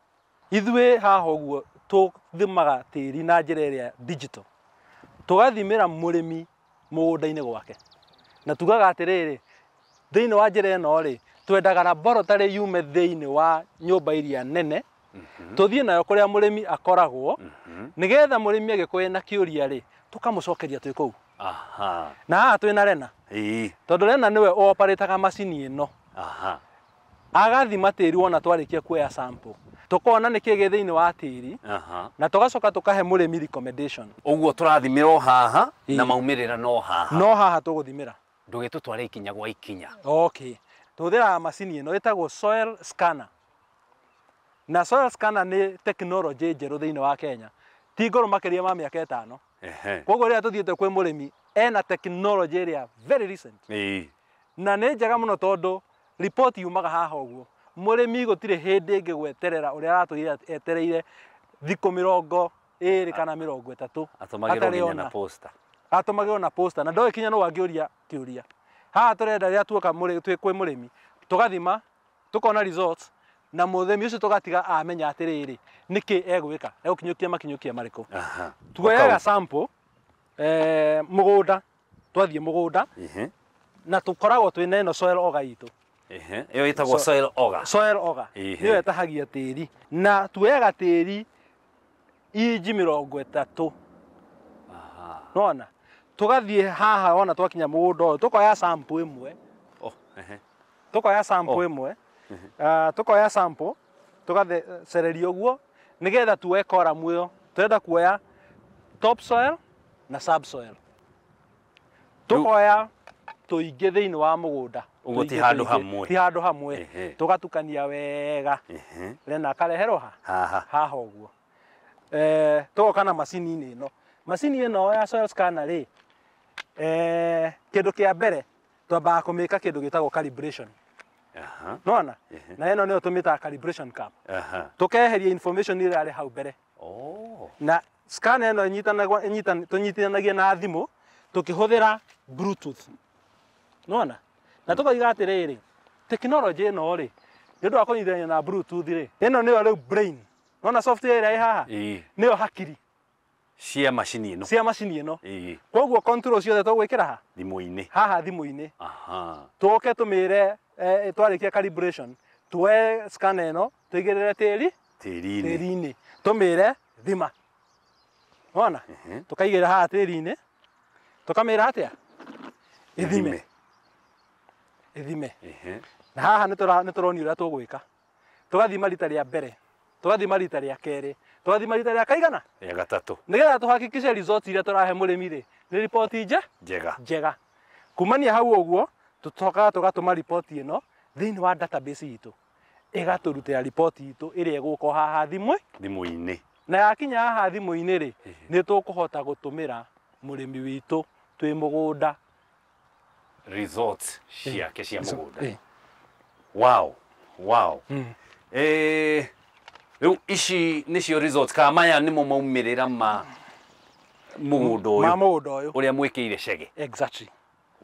Ithuĩ haha ũguo tũthimaga tĩri na njĩra ĩrĩa digital. Tũgathimĩra mũrĩmi mũgũnda-inĩ gwake. Na tugaga atĩrĩrĩ, thĩinĩ wa njĩra ĩno rĩ, twendaga laboratory yume thĩinĩ wa nyũmba iria nene, tũthiĩ nayo kũrĩa mũrĩmi akoragwo, nĩgetha mũrĩmi agĩkorwo ena kĩũria rĩ, tũkamũcokeria twĩ kũu. Aha. Na haha twĩna Lena. Tondũ Lena nĩwe ũoparĩtaga macini ĩno. Aha. Agathima tĩri wona twarĩkia kuoya sample. Tũkona nĩkĩ gĩ thĩinĩ wa tĩri. Aha. Na tũgacoka tũkahe mũrĩmi recommendation. Ũguo tũrathimĩra o haha na maumĩrĩra no haha. No haha tũgũthimĩra. Ndũgĩtũtware ikinya gwa ikinya. Okay. Tũhũthĩraga macini ĩno ĩtagwo soil scanner. Na soil scanner nĩ technology njerũ thĩinĩ wa Kenya. Ti ngũrũ makĩria ma mĩaka 5. Koguo rĩrĩa tũthiĩte kwĩ mũrĩmi ena technology ĩrĩa very recent. Na nĩ njega mũno tondũ report yumaga haha ũguo. Mũrĩmi gũtirĩ hĩndĩ ĩngĩ gweterera ũrĩa aratũire etereire thikũ 20 kana 30. Atũmagĩrwo nginya na posta. Atũmagĩrwo na posta na ndoĩ kinya no angĩũria kĩũria. Haha tũrenda rĩrĩa tuoka twĩ kwĩ mũrĩmi tũgathima tũkona results na mũrĩmi ũcio tũgatiga amenya atĩrĩrĩ nĩkĩ egwĩka egũkinyũkia makinyũkia marĩkũ. Tuoyaga sample mũgũnda twathiĩ mũgũnda na tũkoragwo twĩna ĩno soil auger itũ. Ĩyo ĩtagwo soil auger. Soil auger nĩyo ĩtahagia tĩri na tuoyaga tĩri inji 30. Nona tũgathiĩ haha wona twakinya mũgũnda ũyũ tũkoya sample ĩmwe. Tũkoya sample ĩmwe. Tũkoya sample tũgathecereria ũguo nĩgetha tuoe column ĩyo. Tũrenda kuoya top soil na subsoil. Tũkoya tũingĩ thĩinĩ wa mũgũnda. Ũguo ti handũ hamwe. Ti handũ hamwe. Tũgatukania wega. Lena akareherwo ha? Haha ũguo. Tũgoka na macini-inĩ ĩno. Macini ĩno ya soil scanner rĩ, kĩndũ kĩa mbere twambaga kũmĩka kĩndũ gĩtagwo calibration. Nona? Na ĩno nĩyo tũmĩtaga calibration cup. Tũkeheria information ĩrĩa yarĩ hau mbere. Na scanner ĩno tũnyitithanagia na thimũ tũkĩhũthĩra Bluetooth. Nona? Na tũkoiga atĩrĩrĩ, technology ĩno rĩ, nĩ ũndũ wa kũnyitithania na Bluetooth rĩ, ĩno nĩyo rĩu brain. Nona software ĩrĩa ĩ haha? Nĩyo hakiri. Cia macini ĩno. Cia macini ĩno. Koguo control ciothe tũgwĩkĩra ha? Thimũ-inĩ. Haha thimũ-inĩ. Tũke tũmĩre twarĩkia calibration, tuoe scanner ĩno, tũigĩrĩre tĩri tĩri-inĩ. Tũmĩre thima. Wona? Tũkaigĩrĩra haha tĩri-inĩ. Tũkamĩra atĩa? Ithime. Ithime. Na haha nĩ tũronio ũrĩa tũgwĩka. Tũgathima rita rĩa mbere, tũgathima rita rĩa kerĩ, tũgathima rita rĩa kaigana? Rĩa gatatũ. Nĩgetha tũhakikishe results iria tũrahe mũrĩmi rĩ, nĩ riboti njega. Njega. Kumania hau ũguo, tũcokaga tũgatũma riboti ĩno thĩinĩ wa database itũ. Ĩgatũrutĩra riboti itũ ĩrĩa ĩgũka haha thimũ-inĩ. Na yakinya haha thimũ-inĩ rĩ, nĩ tũkũhota gũtũmĩra mũrĩmi witũ twĩ mũgũnda results ciake cia mũgũnda. Wow. Wow. Rĩu ici nĩcio results kana maya nĩmo maumĩrĩra ma mũgũnda ũyũ. Ma mũgũnda ũyũ. Ũrĩa mwĩkĩire Chege. Exactly.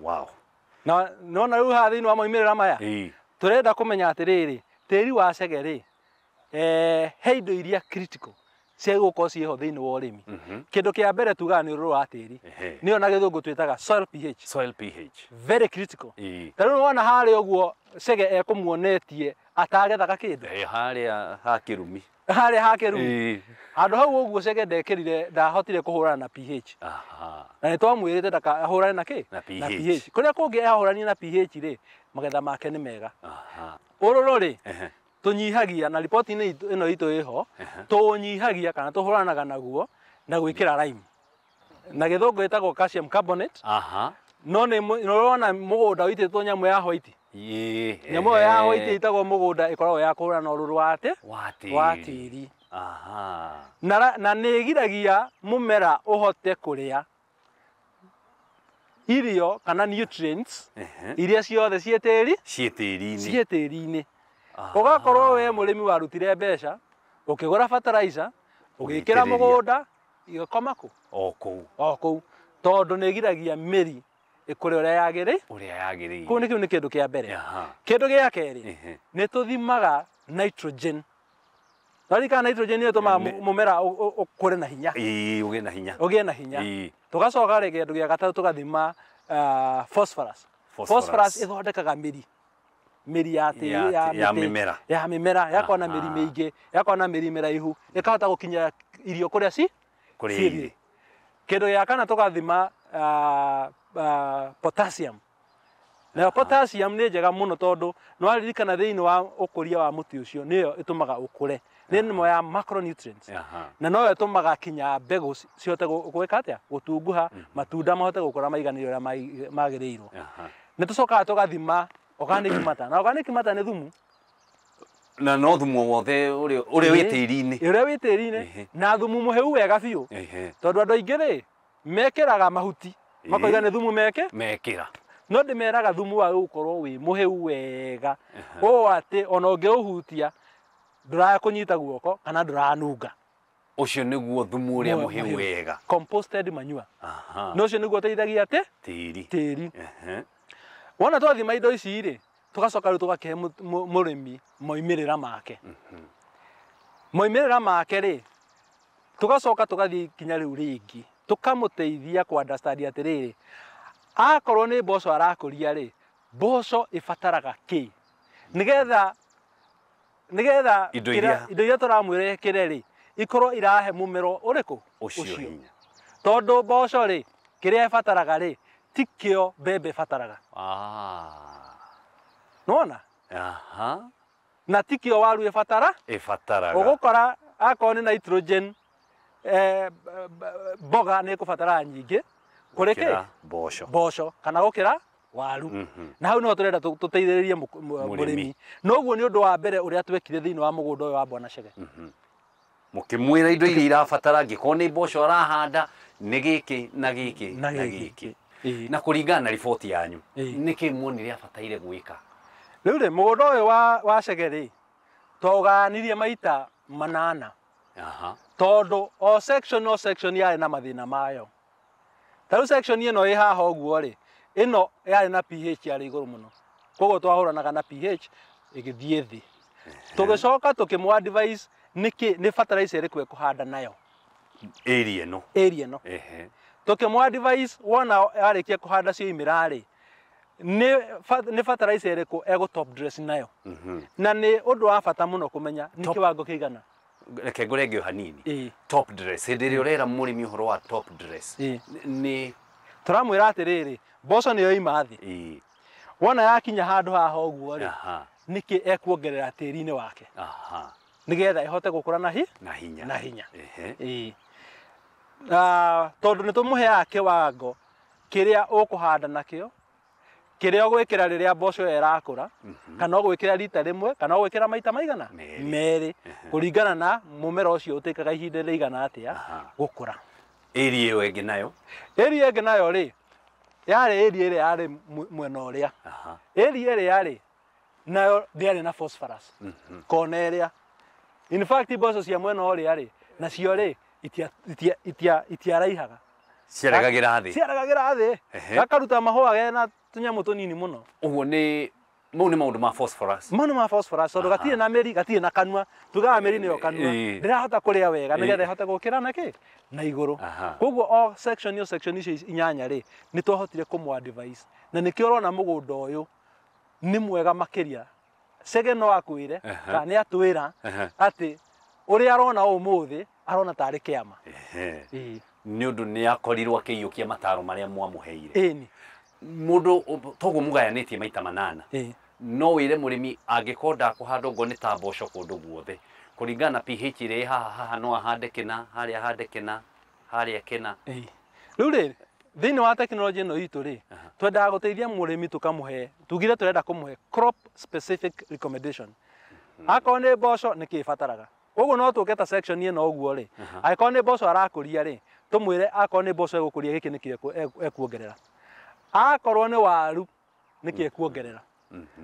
Wow. Na nona rĩu haha thĩinĩ wa maumĩrĩra maya, tũrenda kũmenya atĩrĩrĩ, tĩri wa Chege rĩ, he indo iria critical cia gũkorwo ciĩho thĩinĩ wa ũrĩmi. Kĩndũ kĩa mbere tugaga nĩ ũrũrũ wa tĩri. Nĩyo na gĩthũngũ twĩtaga soil pH. Soil pH. Very critical. Ta rĩu wona harĩa ũguo Chege ekũmuonetie atagethaga kĩndũ. Harĩa ha kĩrumi. Harĩa ha kĩrumi. Handũ hau ũguo Chege ndekĩrire ndahotire kũhũrana na pH. Na nĩ twamwĩrĩte ndakahũrane na kĩ? Na Na pH. Kũrĩa kũngĩ ahũranie na pH rĩ, magetha make nĩ mega. Ũrũrũ rĩ, tũnyihagia na riboti-inĩ ĩno itũ ĩho, tũnyihagia kana tũhũranaga naguo na gwĩkĩra lime. Na gĩthũngũ ĩtagwo calcium carbonate. No nĩ ũrona mũgũnda ũitĩtwo nyamũ ya white. Nyamũ ĩyo ya white ĩitagwo mũgũnda ĩkoragwo ya kũhũrana na ũrũrũ wa atĩ wa tĩri. Na nĩ ĩgiragia mũmera ũhote kũrĩa irio kana nutrients iria ciothe ciĩ tĩri ciĩ tĩri-inĩ. Ũgakorwo we mũrĩmi warutire mbeca ũkĩgũra fertilizer ũgĩkĩra mũgũnda igakoma kũ o kũu o kũu tondũ nĩ ĩgiragia mĩri ĩkũre ũrĩa yagĩrĩire. Kũu nĩ kĩu nĩ kĩndũ kĩa mbere. Kĩndũ gĩa kerĩ nĩ tũthimaga nitrogen. Ndarikana nitrogen nĩyo ĩtũmaga mũmera ũkũre na hinya. Ũgĩe na hinya. Ũgĩe na hinya. Tũgacoka rĩ kĩndũ gĩa gatatũ tũgathima phosphorus. Phosphorus ĩthondekaga mĩri. Mĩri ya tĩri ya mĩmera. Ya mĩmera yakorwo na mĩri mĩingĩ, yakorwo na mĩri mĩraihu, ĩkahota gũkinyĩra irio kũrĩa ci kũrĩa. Kĩndũ gĩa kana tũgathima potassium. Nayo potassium nĩ njega mũno tondũ nĩwaririkana thĩinĩ wa ũkũria wa mũtĩ ũcio nĩyo ĩtũmaga ũkũre. Nĩ ĩmwe ya macronutrients. Na noyo ĩtũmaga kinya mbegũ cihote gwĩka atĩa? Gũtunguha, matunda mahote gũkũra maiganĩire ũrĩa magĩrĩirwo. Nĩ tũcokaga tũgathima organic matter. Na organic matter nĩ thumu. Na no thumu wothe ũrĩa wĩ tĩri-inĩ. Ũrĩa wĩ tĩri-inĩ na thumu mũhĩu wega biũ. Tondũ andũ aingĩ rĩ mekĩraga mahuti makoiga nĩ thumu mekĩra. No ndĩmeraga thumu wa gũkorwo wĩ mũhĩu wega ũũ atĩ ona ũngĩũhutia ndũrakũnyita guoko kana ndũranunga. Ũcio nĩguo thumu ũrĩa mũhĩu wega. Composted manure. Na ũcio nĩguo ũteithagia atĩ tĩri. Wona twathima indo ici rĩ tũgacoka rĩu tũgakĩhe mũrĩmi moimĩrĩra make. Moimĩrĩra make rĩ tũgacoka tũgathiĩ kinya rĩu rĩngĩ tũkamũteithia kũ understand atĩrĩrĩ akorwo nĩ mboco arakũria rĩ mboco ĩbataraga kĩ nĩgetha indo iria tũramwĩra ĩkĩre rĩ ikorwo irahe mũmero ũrĩkũ ũcio hinya. Tondũ mboco rĩ kĩrĩa ĩbataraga rĩ ti kĩo mbembe ĩbataraga. Nĩwona? Na ti kĩo waru ĩbataraga. Ũgũkora akorwo nĩ nitrogen mboga nĩ ĩkũbatara nyingĩ kũrĩ kĩ? Mboco kana gũkĩra waru. Na hau nĩho tũrenda tũteithĩrĩrie mũrĩmi. Noguo nĩ ũndũ wa mbere ũrĩa twekire thĩinĩ wa mũgũnda ũyũ wa Bwana Chege. Mũkĩmwĩra indo iria irabatara angĩkorwo nĩ mboco arahanda nĩ gĩkĩ na gĩkĩ na gĩkĩ. Na kũringana na riboti yanyu nĩkĩ muonire abataire gwĩka? Rĩu rĩ mũgũnda ũyũ wa Chege rĩ twaũgayanirie maita 8. Tondũ o section yarĩ na mathĩna mayo. Ta rĩu section ĩno ĩ haha ũguo rĩ ĩno yarĩ na pH yarĩ igũrũ mũno. Koguo twahũranaga na pH ĩgĩthiĩ thĩ. Tũgĩcoka tũkĩmũ advise nĩkĩ nĩ fertilizer ĩrĩkũ ekũhanda nayo. Area ĩno. Area ĩno. Tũkĩmũ advise wona yarĩkia kũhanda cioimĩra rĩ nĩ fertilizer ĩrĩkũ egũ top dress nayo. Na nĩ ũndũ wa bata mũno kũmenya nĩ kĩwango kĩigana. Reke ngũrenge o hanini. Top dress hĩndĩ ĩrĩa ũrera mũrĩmi ũhoro wa top dress nĩ tũramwĩra atĩrĩrĩ mboco nĩyo ima thĩ. Wona yakinya handũ haha ũguo rĩ nĩkĩ ekuongerera tĩri-inĩ wake nĩgetha ĩhote gũkũra na hinya. Na hinya. Tondũ nĩ tũmũheaga kĩwango kĩrĩa ũkũhanda nakĩo kĩrĩa ũgwĩkĩra rĩrĩa mboco ĩyo ĩrakũra kana ũgwĩkĩra rita rĩmwe kana ũgwĩkĩra maita maigana merĩ kũringana na mũmera ũcio ũtĩkaga ihinda rĩigana atĩa gũkũra. Area ĩyo ĩngĩ nayo? Area ĩngĩ nayo rĩ yarĩ area ĩrĩa yarĩ mwena ũrĩa. Area ĩrĩa yarĩ nayo ndĩarĩ na phosphorus kona ĩrĩa. In fact mboco cia mwena ũrĩa rĩ nacio rĩ itiaraihaga. Ciaregagĩra thĩ. Ciaregagĩra thĩ. Gakaruta mahũa gena tũnyamũ tũnini mũno. Ũguo nĩ mau nĩ maũndũ ma phosphorus. Mau nĩ ma phosphorus tondũ gatirĩ na mĩri gatirĩ na kanua. Tugaga mĩri nĩyo kanua. Ndĩrahota kũrĩa wega nĩgetha ĩhote gũkĩra na kĩ? Na igũrũ. Koguo o section o section icio 8 rĩ nĩ twahotire kũmũ advise. Na nĩkĩo ũrona mũgũnda ũyũ nĩ mwega makĩria. Chege no akwĩre kana nĩ atwĩra atĩ ũrĩa arona ũmũthĩ arona tarĩ kĩama. Nĩ ũndũ nĩ akorirwo akĩiyũkia mataro marĩa mwamũheire. Ĩni. Mũndũ toguo mũgayanĩtie maita 8. No wĩre mũrĩmi angĩkorwo ndakũhanda ũguo nĩ ta mboco kũndũ guothe kũringana na pH ĩrĩa ĩ haha haha no ahande kĩna harĩa ahande kĩna harĩa kĩna. Rĩu rĩ thĩinĩ wa tekinoronjĩ ĩno itũ rĩ Twendaga gũteithia mũrĩmi tũkamũhe, tugire tũrenda kũmũhe crop specific recommendation. Akorwo nĩ mboco nĩkĩ ĩbataraga. Koguo no tũke ta section ĩno ũguo rĩ, angĩkorwo nĩ mboco arakũria rĩ, tũmwĩre akorwo nĩ mboco egũkũria gĩkĩ nĩkĩo ekuongerera. Akorwo nĩ waru nĩkĩ ekuongerera.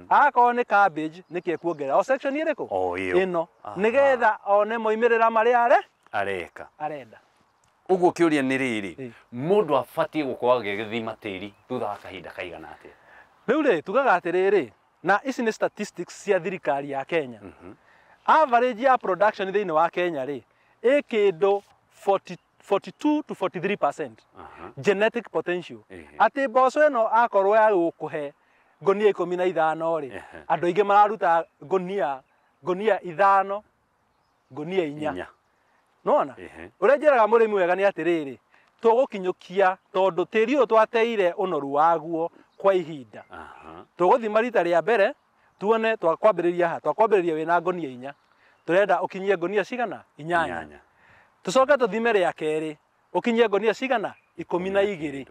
Akorwo nĩ cabbage nĩkĩ ekuongerera. O section ĩrĩkũ? O ĩyo. Ĩno. Nĩgetha one moimĩrĩra marĩa areka. Arenda. Ũguo kĩũria nĩ rĩrĩ, mũndũ abatiĩ gũkorwo agĩthima tĩri thutha wa kahinda kaigana atĩa? Rĩu rĩ, tugaga atĩrĩrĩ, na ici nĩ statistics cia thirikari ya Kenya. Average ya production thĩinĩ wa Kenya rĩ, ĩ kĩndũ 42 to 43% genetic potential. Atĩ mboco ĩno akorwo ya gũkũhe ngonia 15 rĩ, andũ aingĩ mararuta ngonia 5, ngonia 4. Nona? Ũrĩa njĩraga mũrĩmi wega nĩ atĩrĩrĩ, tũgũkinyũkia tondũ tĩri ũyũ twateire ũnoru waguo kwa ihinda. Tũgũthima rita rĩa mbere, tuone twakwambĩrĩria ha, twakwambĩrĩria wĩna ngonia 4. Tũrenda ũkinyie ngonia cigana? 8. Tũcoke tũthime rĩa kerĩ, ũkinyie ngonia cigana? 12.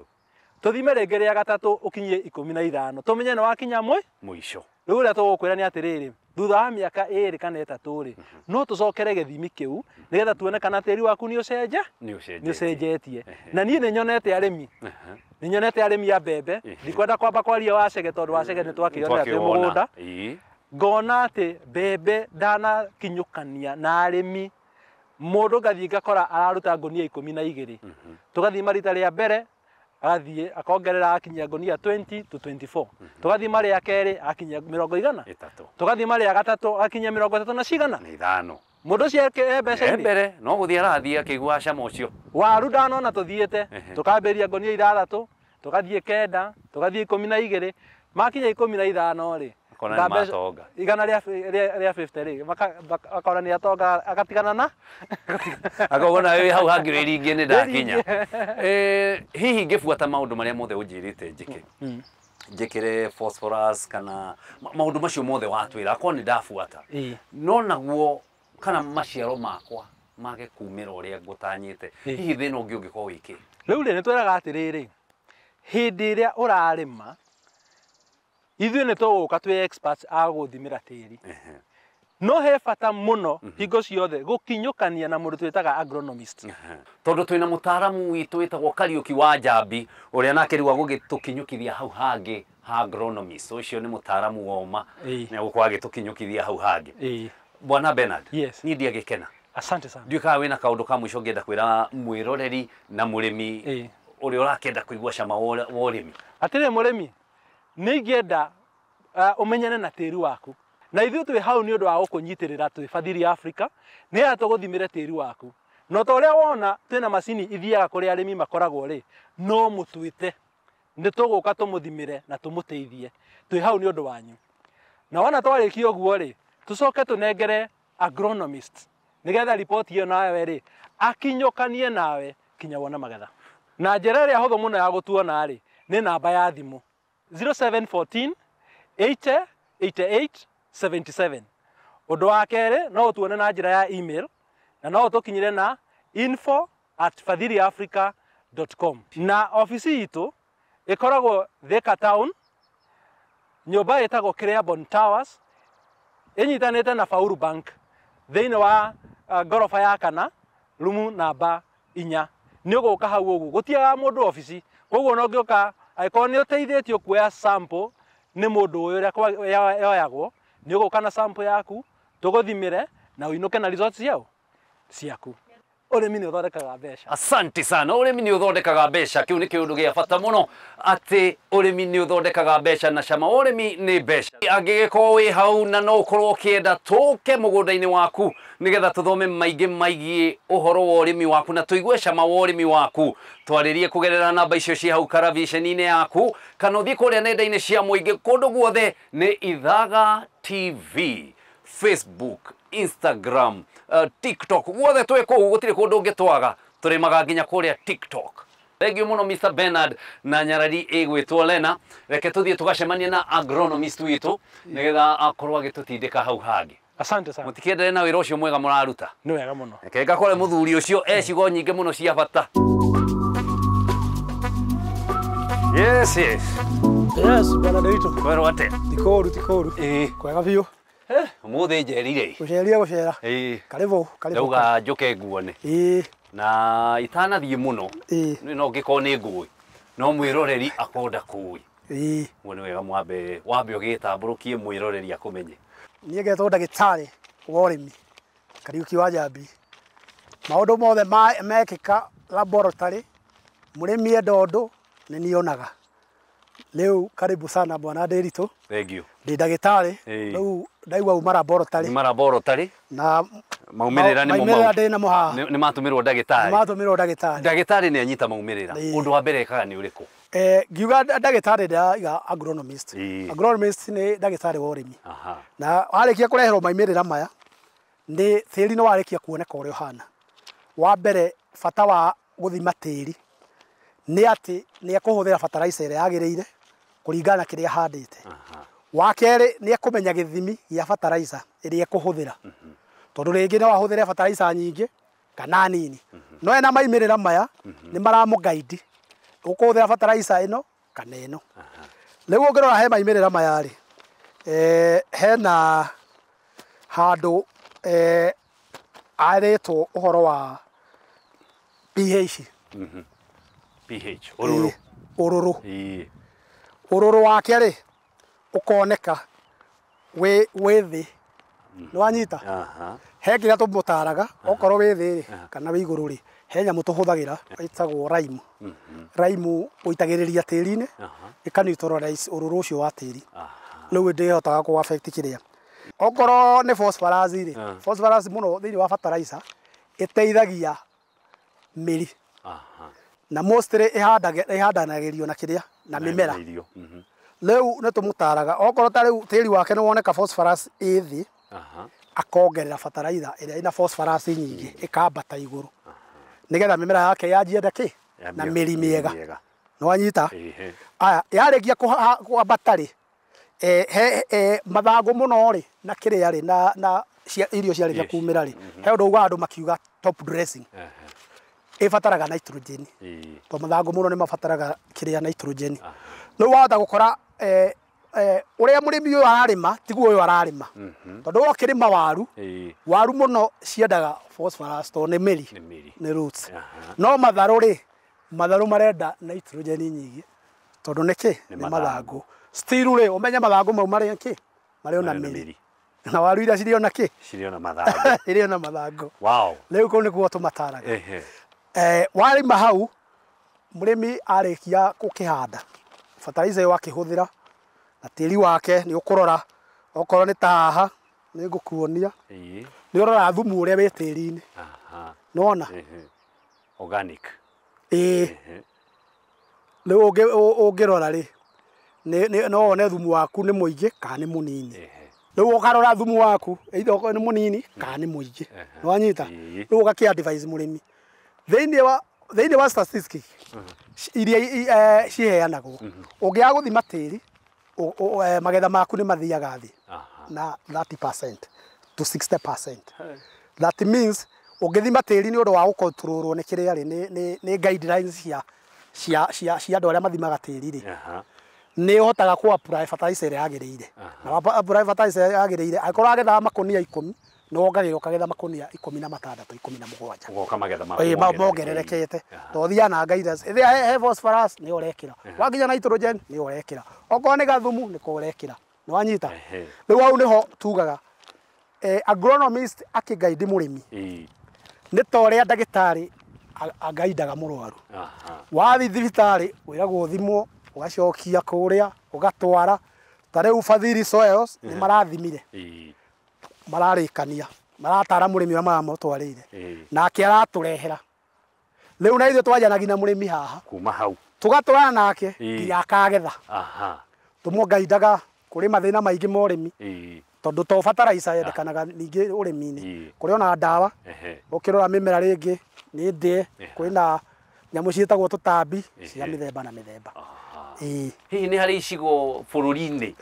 Tũthime rĩngĩ rĩa gatatũ ũkinyie 15. Tũmenye nĩ wakinya mũico. Rĩu ũrĩa tũgũkwĩra nĩ atĩrĩrĩ, thutha wa mĩaka 2 kana 3 rĩ, no tũcokere gĩthimi kĩu nĩgetha tuone kana tĩri waku nĩ ũcenjetie. Na niĩ nĩ nyonete arĩmi. Nĩ nyonete arĩmi a mbembe, ndikwenda kwamba kwaria wa Chege tondũ wa Chege nĩ twakĩonera twĩ mũgũnda. Ngona atĩ mbembe ndanakinyũkania na arĩmi. Mũndũ ngathiĩ ngakora araruta ngonia 12. Tũgathima rita rĩa mbere, agathiĩ akongerera akinyia ngonia 20 to 24. Tũgathima rĩa kerĩ akinyia 3. Tũgathima rĩa gatatũ akinyia 30 na cigana? 5. Mũndũ ũcio e mbeca-inĩ. Mbere no gũthiĩ arathiĩ akĩiguaga cama ũcio. Waru ndanona tũthiĩte, tũkambĩrĩria ngonia 6, tũgathiĩ 9, tũgathiĩ 12, makinya 15 rĩ, akona nĩ matonga. Igana rĩa 50 rĩ, akona nĩ atonga agatigana na akauga nawe hau hangĩ wĩringie nĩ ndakinya. Hihi ngĩbuata maũndũ marĩa mothe ũnjĩrĩte njĩke, njĩkĩre phosphorus kana maũndũ macio mothe watwĩra, akorwo nĩ ndabuata, no naguo kana maciaro makwa mage kumĩra ũrĩa ngũtanyĩte, hihi thĩna ũngĩ ũngĩkorwo wĩkĩ? Rĩu rĩ, nĩ twĩraga atĩrĩrĩ, hĩndĩ ĩrĩa ũrarĩma, ithuĩ nĩ tũgũka twĩ experts a gũthimĩra tĩri. No he bata mũno hingo ciothe gũkinyũkania na mũndũ twĩtaga agronomist. Tondũ twĩna mũtaaramu witũ wĩtagwo Kariũki wa Njambi, ũrĩa nake rĩu agũgĩtũkinyũkithia hau hangĩ ha agronomist. Ũcio nĩ mũtaaramu woma, nĩ agũkorwo agĩtũkinyũkithia hau hangĩ. Bwana Bernard, niĩ ndiagĩkena. Asante sana. Ndiũĩ kana wĩna kaũndũ ka mũico ũngĩenda kwĩra mwĩroreri na mũrĩmi ũrĩa ũrakĩenda kũigua cama wa ũrĩmi. Atĩrĩ mũrĩmi, nĩ ingĩenda ũmenyane na tĩri waku. Na ithuĩ twĩ hau nĩ ũndũ wa gũkũnyitĩrĩra twĩ Fadhili Africa, nĩgetha tũgũthimĩre tĩri waku. No ta ũrĩa wona twĩna macini ithiaga kũrĩa arĩmi makoragwo rĩ, no mũtwĩte. Nĩ tũgũka tũmũthimĩre na tũmũteithie. Twĩ hau nĩ ũndũ wanyu. Na wona twarĩkia ũguo rĩ, tũcoke tũnengere agronomist nĩgetha riboti ĩyo nawe rĩ, akinyũkanie nawe kinya wone magetha. Na njĩra ĩrĩa hũthũ mũno ya gũtuona rĩ, nĩ namba ya thimũ 0714 80 88 77. Ũndũ wa kerĩ, no ũtuone na njĩra ya email, na no ũtũkinyĩre na info@fadhiliafrica.com. Na ofici itũ ĩkoragwo Thika Town, nyũmba ĩtagwo Claiborne Towers, ĩnyitanĩte na Faulu Bank thĩinĩ wa ngoroba ya kana, rumu namba 4. Nĩ ũgũka hau ũguo, gũtiagaga mũndũ ofici, koguo no ũngĩũka angĩkorwo nĩ ũteithĩtio kuoya sample nĩ mũndũ ũyũ ũrĩa yoyagwo, nĩ ũgũka na sample yaku, tũgũthimĩre na ũinũke na results ciaku. Ũrĩmi nĩ ũthondekaga mbeca. Asante sana. Ũrĩmi nĩ ũthondekaga mbeca. Kĩu nĩ kĩũndũ gĩa bata mũno atĩ ũrĩmi nĩ ũthondekaga mbeca na cama ũrĩmi nĩ mbeca. Angĩgĩkorwo wĩ hau na no ũkorwo ũkĩenda tũke mũgũnda-inĩ waku nĩgetha tũthome maingĩ maigiĩ ũhoro wa ũrĩmi waku na tũigue cama wa ũrĩmi waku, twarĩrie kũgerera namba icio ciĩ hau karaviceni-inĩ yaku, kana ũthiĩ kũrĩa nenda-inĩ cia mũingĩ kũndũ guothe nĩ Ithaga TV, Facebook, Instagram, TikTok, guothe twĩ kũu, gũtirĩ kũndũ ũngĩtwaga, tũrĩmaga nginya kũrĩa TikTok. Thank you mũno Mr. Bernard na nyarari ĩgwĩtwo Lena. Reke tũthiĩ tũgacemanie na agronomist witũ nĩgetha akorwo agĩtũtindĩka hau hangĩ. Asante sana. Mũtikĩendelee na wĩra ũcio mwega mũraruta. Nĩ wega mũno. Reke ngakore mũthuri ũcio e ciugo nyingĩ mũno cia bata. Yes. Yes, yes. Yes, bwana Nderitu. Kwero ate? Tikoru, tikoru. Kwega biũ. Umuthi njerire. Gũceria gũcera. Karibu, karibu. Ndauga njoke nguone. Na itanathiĩ mũno. Nĩ no ngĩkorwo nĩ ngũĩ. No mwĩroreri akonda kũĩ. Ũguo nĩ wega mwambe wambe ũgĩtambũrũkie mwĩroreri akũmenye. Niĩ ngetwo ndagĩtarĩ wa ũrĩmi Kariuki wa Njambi. Maũndũ mothe mekĩka laboratory mũrĩmi enda ũndũ nĩ niĩ onaga. Rĩu karibu sana bwana Nderitu. Thank you. Ndĩ ndagĩtarĩ rĩu ndaigua uma laboratory. Uma laboratory. Na maumĩrĩra nĩ maumĩrĩra ndĩ namo haha. Nĩ matũmĩrwo ndagĩtarĩ. Nĩ matũmĩrwo ndagĩtarĩ. Ndagĩtarĩ nĩ anyita maumĩrĩra. Ũndũ wa mbere ekaga nĩ ũrĩkũ? Ngiuga ndagĩtarĩ ndĩraiga agronomist. Agronomist nĩ ndagĩtarĩ wa ũrĩmi. Na warĩkia kũreherwo maumĩrĩra maya nĩ tĩri nĩ warĩkia kuoneka ũrĩa ũhana. Wa mbere bata wa gũthima tĩri nĩ atĩ nĩ ekũhũthĩra fertilizer ĩrĩa yagĩrĩire kũringana na kĩrĩa ahandĩte. Wa kerĩ nĩ ekũmenya gĩthimi gĩa fertilizer ĩrĩa ekũhũthĩra. Tondũ rĩngĩ no ahũthĩre fertilizer nyingĩ kana nini. No ena maumĩrĩra maya nĩ maramũguide ũkũhũthĩra fertilizer ĩno kana ĩno. Rĩu ũngĩrora he maumĩrĩra maya rĩ, hena handũ arĩtwo ũhoro wa pH. pH, ũrũrũ. Ũrũrũ. Ũrũrũ wake rĩ ũkoneka wĩ thĩ. Nĩ wanyita? He kĩrĩa tũmũtaraga okorwo wĩ thĩ rĩ kana wĩ igũrũ rĩ, he nyamũ tũhũthagĩra ĩtagwo lime. Lime ũitagĩrĩria tĩri-inĩ ĩka neutralize ũrũrũ ũcio wa tĩri. Rĩu ndĩhotaga kũ affect kĩrĩa. Okorwo nĩ phosphorus rĩ, phosphorus mũno thĩinĩ wa fertilizer ĩteithagia mĩri. Na mostly ĩhandanagĩrio na kĩrĩa na mĩmera. Rĩu nĩ tũmũtaraga okorwo ta rĩu tĩri wake nĩ woneka phosphorus ĩ thĩ, akongerera fertilizer ĩrĩa ĩna phosphorus nyingĩ ĩkambata igũrũ nĩgetha mĩmera yake yanjie kĩ na mĩri mĩega. Nĩ wanyita? Aya, yarĩkia kwambata rĩ, mathangũ mũno rĩ na kĩrĩa rĩ na irio ciarĩkia kumĩra rĩ, he ũndũ ugaga andũ makiuga top dressing. Ĩbataraga nitrogen. Tondũ mathangũ mũno nĩ mabataraga kĩrĩa nitrogen. Rĩu wahota gũkora ũrĩa mũrĩmi ũyũ ararĩma tiguo ũyũ ararĩma. Tondũ we ũkĩrĩma waru, waru mũno ciendaga phosphorus tondũ nĩ mĩri, nĩ roots. No matharũ rĩ, matharũ marenda nitrogen nyingĩ tondũ nĩ kĩ? Nĩ mathangũ. Still rĩ, ũmenye mathangũ mau marĩ kĩ? Marĩ ona mĩri. Na waru iria cirĩ ona kĩ? Cirĩ ona mathangũ. Cirĩ ona mathangũ. Wow. Rĩu kũu nĩkuo tũmataraga. Warĩma hau mũrĩmi arĩkia gũkĩhanda fertilizer ĩyo akĩhũthĩra na tĩri wake nĩ ũkũrora okorwo nĩ ta haha nĩ ngũkuonia. Nĩ ũrora thumu ũrĩa wĩ tĩri-inĩ. Nĩwona? Organic. Rĩu ũngĩrora rĩ no wone thumu waku nĩ mũingĩ kana nĩ mũnini. Rĩu ũkarora thumu waku either okorwo nĩ mũnini kana nĩ mũingĩ. Nĩwanyita? Rĩu ũgakĩ advise mũrĩmi thĩinĩ wa statistics iria ciheanagwo ũngĩaga gũthima tĩri magetha maku nĩ mathiaga thĩ na 30% to 60%. That means ũngĩthima tĩri nĩ ũndũ wa gũkontrolwo nĩ kĩrĩa rĩ nĩ guidelines cia andũ arĩa mathimaga tĩri rĩ, nĩ ũhotaga kũ apply fertilizer ĩrĩa yagĩrĩire. Na apply fertilizer ĩrĩa yagĩrĩire angĩkorwo wagethaga makũnia 10 nĩ wongagĩrĩra ũkagetha makũnia 16 17. Ũgoka magetha maku mongererekete. Tondũ ũthiaga na guidance ĩrĩa he phosphorus nĩ ũrekĩra, wakinya nitrogen nĩ ũrekĩra, okorwo nĩ gathumu nĩko ũrekĩra. Nĩ wanyita? Rĩu hau nĩho tugaga agronomist akĩguide mũrĩmi nĩ ta ũrĩa ndagĩtarĩ agaidaga mũrwaru. Wathiĩ thibitarĩ wĩragwo ũthimwo ũgacokia kũrĩa ũgatwara. Ta rĩu Fadhili Soils nĩ marathimire, mararĩkania, maratara mũrĩmi ũrĩa maramũtwarĩire nake aratũrehera. Rĩu na ithuĩ twanjanagia na mũrĩmi haha kuma hau tũgatwarana nake nginya akagetha. Tũmũgaidaga kũrĩ mathĩna maingĩ ma ũrĩmi tondũ to fertilizer yendekanaga ningĩ ũrĩmi-inĩ, kũrĩ ona ndawa. Ũkĩrora mĩmera rĩngĩ nĩ ndĩe, kwĩna nyamũ ciĩtagwo tũtambi cia mĩthemba na mĩthemba. Hihi nĩ harĩ icigo bũrũri-inĩ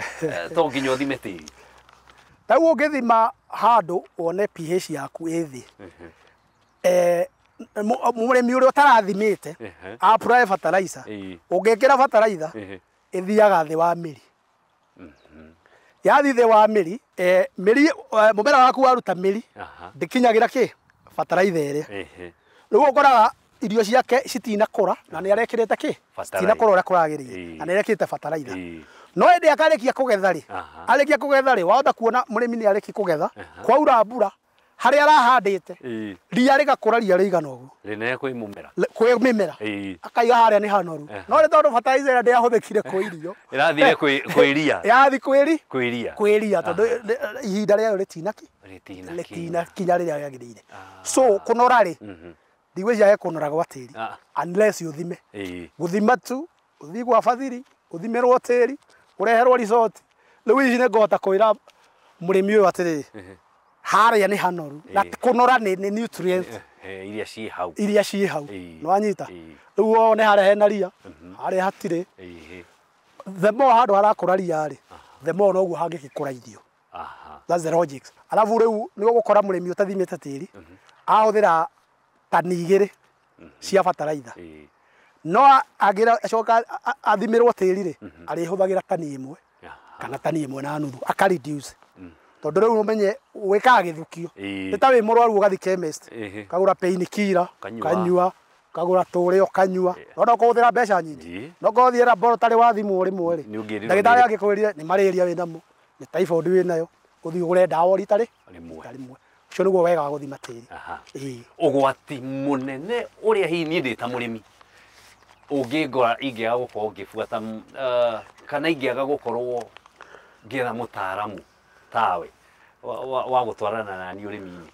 to nginya ũthime tĩri? Ta rĩu ũngĩthima handũ wone pH yaku ĩ thĩ, Mũrĩmi ũrĩa ũtarathimĩte apply fertilizer, ũngĩkĩra fertilizer ĩthiaga thĩ wa mĩri. Yathi thĩ wa mĩri, mĩri mũmera waku waruta mĩri ndĩkinyagĩra kĩ fertilizer ĩrĩa. Rĩu ũkoraga irio ciake citinakũra na nĩ arekĩrĩte kĩ citinakũra ũrĩa kũragĩrĩire na nĩ arekĩrĩte fertilizer. No hĩndĩ akarĩkia kũgetha rĩ, arĩkia kũgetha rĩ, wahota kuona mũrĩmi nĩ arĩkia kũgetha, kwaura mbura harĩa arahandĩte ria rĩgakũra ria rĩigana ũguo rĩnene kwĩ mũmera, kwĩ mĩmera, akaiga harĩa nĩ hanoru. No nĩ tondũ fertilizer ĩrĩa ndĩahũthĩkire kwĩ irio, ĩrathire kwĩ ria, yathi kwĩ ri kwĩ ria, tondũ ihinda rĩayo rĩtinakinya rĩrĩa rĩagĩrĩire. So kũnora rĩ, ndigwĩciria he kũnora gwa tĩri unless ũthime. Gũthima tu, ũthiĩ gwa bathiri, ũthimĩrwo tĩri, ũreherwo resort. Rĩu ici nĩngũhota kwĩra mũrĩmi ũyũ atĩrĩrĩ, harĩa nĩ hanoru na kũnora nĩ nutrients iria ciĩ hau, iria ciĩ hau. Nĩwanyita? Rĩu wone harĩa hena ria, harĩa hatirĩ. The more handũ harakũra ria rĩ, the more noguo hangĩgĩkũra irio. That's the logic. Alafu rĩu nĩ ũgũkora mũrĩmi ũtathimĩte tĩri ahũthĩra tani 2 cia fertilizer, no acoka athimĩrwo tĩri rĩ, arĩhũthagĩra tani 1 kana tani 1.5, aka reduce. Tondũ rĩu ũmenye wĩkaga gĩthukio. Nĩ ta wĩ mũrwaru ũgathiĩ chemist, ũkagũra painkiller, ũkanyua, ũkagũra tũrĩa ũkanyua, no no ũkũhũthĩra mbeca nyingĩ. No korwo ũthiĩ laboratory wathimwo rĩmwe rĩ, ndagĩtarĩ angĩkwĩrire nĩ malaria wĩnamo, nĩ typhoid wĩnayo, ũthiĩ ũgũre ndawa rita rĩmwe. Ũcio nĩguo wega wa gũthima tĩri. Ũgwati mũnene ũrĩa hihi niĩ ndĩ ta mũrĩmi ũngĩngora ingĩaga gũkorwo ngĩbuata kana ingĩaga gũkorwo ngĩetha mũtaaramu tawe wa gũtwarana na niĩ ũrĩmi-inĩ?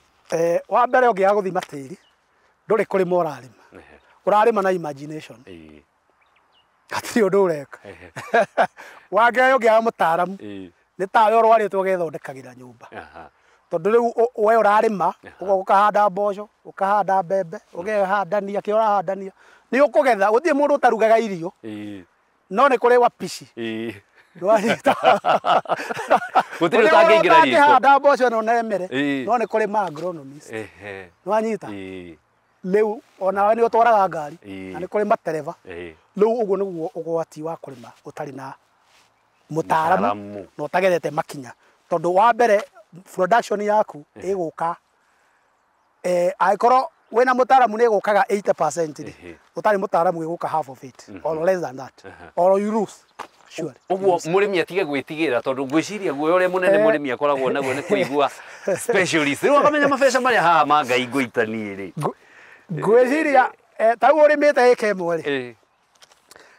Wa mbere ũngĩaga gũthima tĩri, ndũrĩ kũrĩma ũrarĩma. Ũrarĩma na imagination. Hatirĩ ũndũ ũreka. Wa kerĩ ũngĩaga mũtaaramu, nĩ tawe ũrwarĩtwo ũgethondekagĩra nyũmba. Tondũ rĩu we ũrarĩma, ũkahanda mboco, ũkahanda mbembe, ũkehandania, kĩrĩa ũrahandania, nĩ ũkũgetha. Gũtirĩ mũndũ ũtarugaga irio, no nĩ kũrĩ wapici. Gũtirĩ ũtangĩingĩra riko. Ũtangĩhanda mboco ĩno na ĩmere, no nĩ kũrĩ ma agronomist. Nĩwanyita? Rĩu onawe nĩ ũtwaraga ngari, na nĩ kũrĩ matereba. Rĩu ũguo nĩguo ũgwati wa kũrĩma ũtarĩ na mũtaaramu na ũtagerete makinya. Tondũ wa mbere production yaku ĩgũka, angĩkorwo wĩna mũtaaramu nĩ ĩgũkaga 80% rĩ, ũtarĩ mũtaaramu ĩgũka half of it or less than that, or you lose. Ũguo mũrĩmi atige gwĩtigĩra, tondũ ngwĩciria guoya ũrĩa mũnene mũrĩmi akoragwo naguo nĩ kũigua specialist. Rĩu akamenya mabeca marĩa haha ma Ngai ngũita niĩ rĩ. Ngwĩciria ta rĩu ũrĩmĩte ĩka ĩmwe rĩ,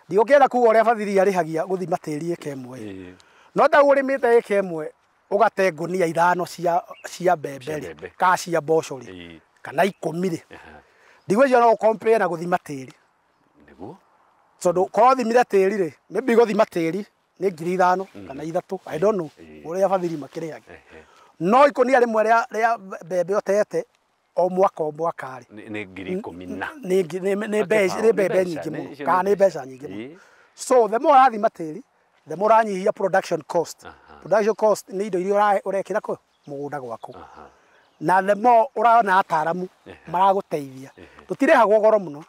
ndigũkĩenda kuga ũrĩa bathiri arĩhagia gũthima tĩri ĩka ĩmwe, no ta rĩu ũrĩmĩte ĩka ĩmwe ũgate ngũnia 5 cia mbembe rĩ, kana cia mboco rĩ, kana 10 rĩ, ndigwĩciria no ũcompare na gũthima tĩri. Tondũ korwo ũthimire tĩri rĩ, maybe gũthima tĩri nĩ 5,000 kana 3, I don't know ũrĩa bathiri makĩrĩhagia. No ikũnia rĩmwe rĩa mbembe ũtete o mwaka o mwaka rĩ, nĩ 10,000 na nĩ mbembe nyingĩ mũno, kana nĩ mbeca nyingĩ mũno. So the more ũrathima tĩri, the more ũranyihia production cost. Production cost nĩ indo iria ũrekĩra kũ mũgũnda gwaku. Na the more ũrona ataaramu maragũteithia. Tũtirĩhagwo goro mũno.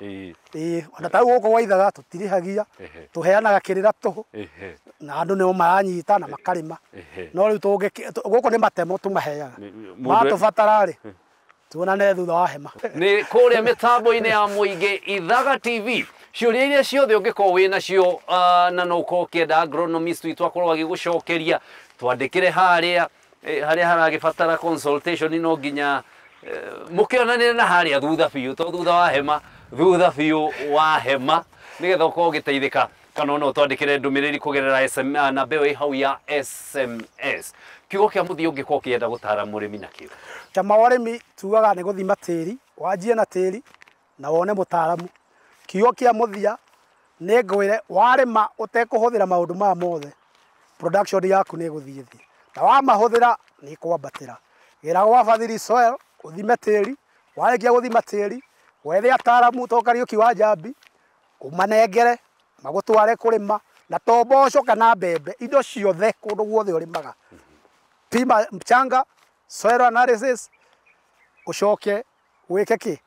Ona ta rĩu gũkũ gwa ithaga tũtirĩhagia, tũheanaga kĩrĩra tũhũ, na andũ nĩo maranyita na makarĩma. No rĩu gũkũ nĩ matemo tũmaheaga. Matũbatara rĩ, tuonane thutha wa hema. Nĩ kũrĩa mĩtambo-inĩ ya mũingĩ Ithaga TV. Ciũria iria ciothe ũngĩkorwo wĩ nacio na no ũkorwo ũkĩenda agronomist witũ akorwo agĩgũcokeria, twandĩkĩre harĩa harĩa haragĩbatara consultation, no nginya mũkĩonanĩre na harĩa thutha biũ, to thutha wa hema, thutha biũ wa hema, nĩgetha ũkorwo ũgĩteithĩka. Kana no ũtwandĩkĩre ndũmĩrĩri kũgerera SMS, namba ĩyo ĩ hau ya SMS. Kiugo kĩa mũthia ũngĩkorwo ũkĩenda gũtara mũrĩmi nakĩo? Cama wa ũrĩmi tugaga nĩ gũthima tĩri, wanjie na tĩri na wone mũtaaramu. Kiugo kĩa mũthia nĩ ngwĩre warĩma ũtekũhũthĩra maũndũ maya mothe, production yaku nĩ ĩgũthiĩ thĩ, na wamahũthĩra nĩ ĩkwambatĩra. Gĩra gwa Bathiri Soil ũthime tĩri, warĩkia gũthima tĩri wethe ataaramu to Kariũki wa Njambi, ũmanengere magũtware kũrĩma, na to mboco kana mbembe, indo ciothe kũndũ guothe ũrĩmaga. Pima mchanga, soil analysis, ũcoke wĩke kĩ?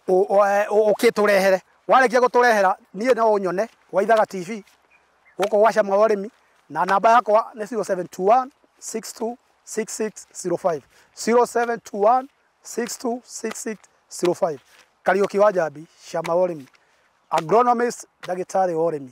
Ũkĩtũrehere warĩkia gũtũrehera niĩ no ũnyone wa Ithaga TV gũkũ gwa Cama wa Ũrĩmi na namba yakwa nĩ 0721 626605 0721 626605. Kariũki wa Njambi, Cama wa Ũrĩmi, agronomist, ndagĩtarĩ wa ũrĩmi.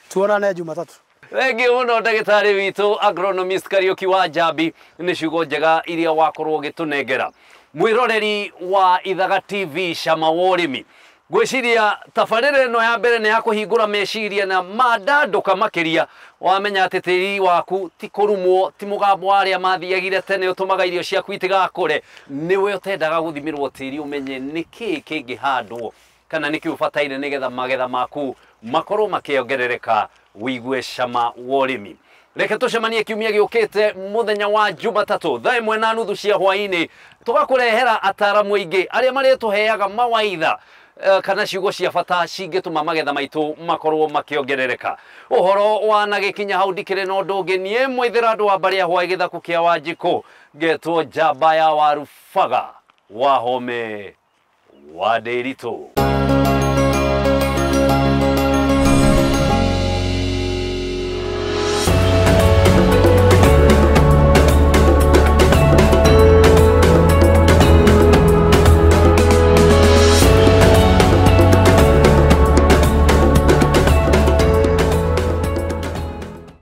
Tuonane Jumatatũ. Thengiũ mũno ndagĩtarĩ witũ agronomist Kariũki wa Njambi nĩ ciugo njega iria wakorwo ũgĩtũnengera. Mwĩroreri wa Ithaga TV Cama wa Ũrĩmi, ngwĩciria tabarĩra ĩno ya mbere nĩ ya kũhingũra meciria na mandandũka makĩria. Wamenya atĩ tĩri waku ti kũrumwo, ti mũgambo wa arĩa mathiagire tene ũtũmaga irio ciaku itigakũre. Nĩwe ũtendaga gũthimĩrwo tĩri ũmenye nĩkĩĩ kĩngĩhandwo kana nĩkĩ ũbataire nĩgetha magetha maku makorwo makĩongerereka. Wĩigue Cama wa Ũrĩmi. Reke tũcemanie kiumia gĩũkĩte mũthenya wa Jumatatũ thaa 1:30 cia hwaĩ-inĩ, tũgakũrehera ataramu aingĩ arĩa marĩtũheaga mawaitha kana ciugo cia bata cingĩtũma magetha maitũ makorwo makĩongerereka. Ũhoro wa na gĩkinya hau ndikĩrĩ na ũndũ ũngĩ. Niĩ mwĩthĩra andũ wa mbarĩ ya hwaĩ gĩthaku kĩa Wanjikũ ngetwo njamba ya Warubaga wa Home wa Ndĩritũ.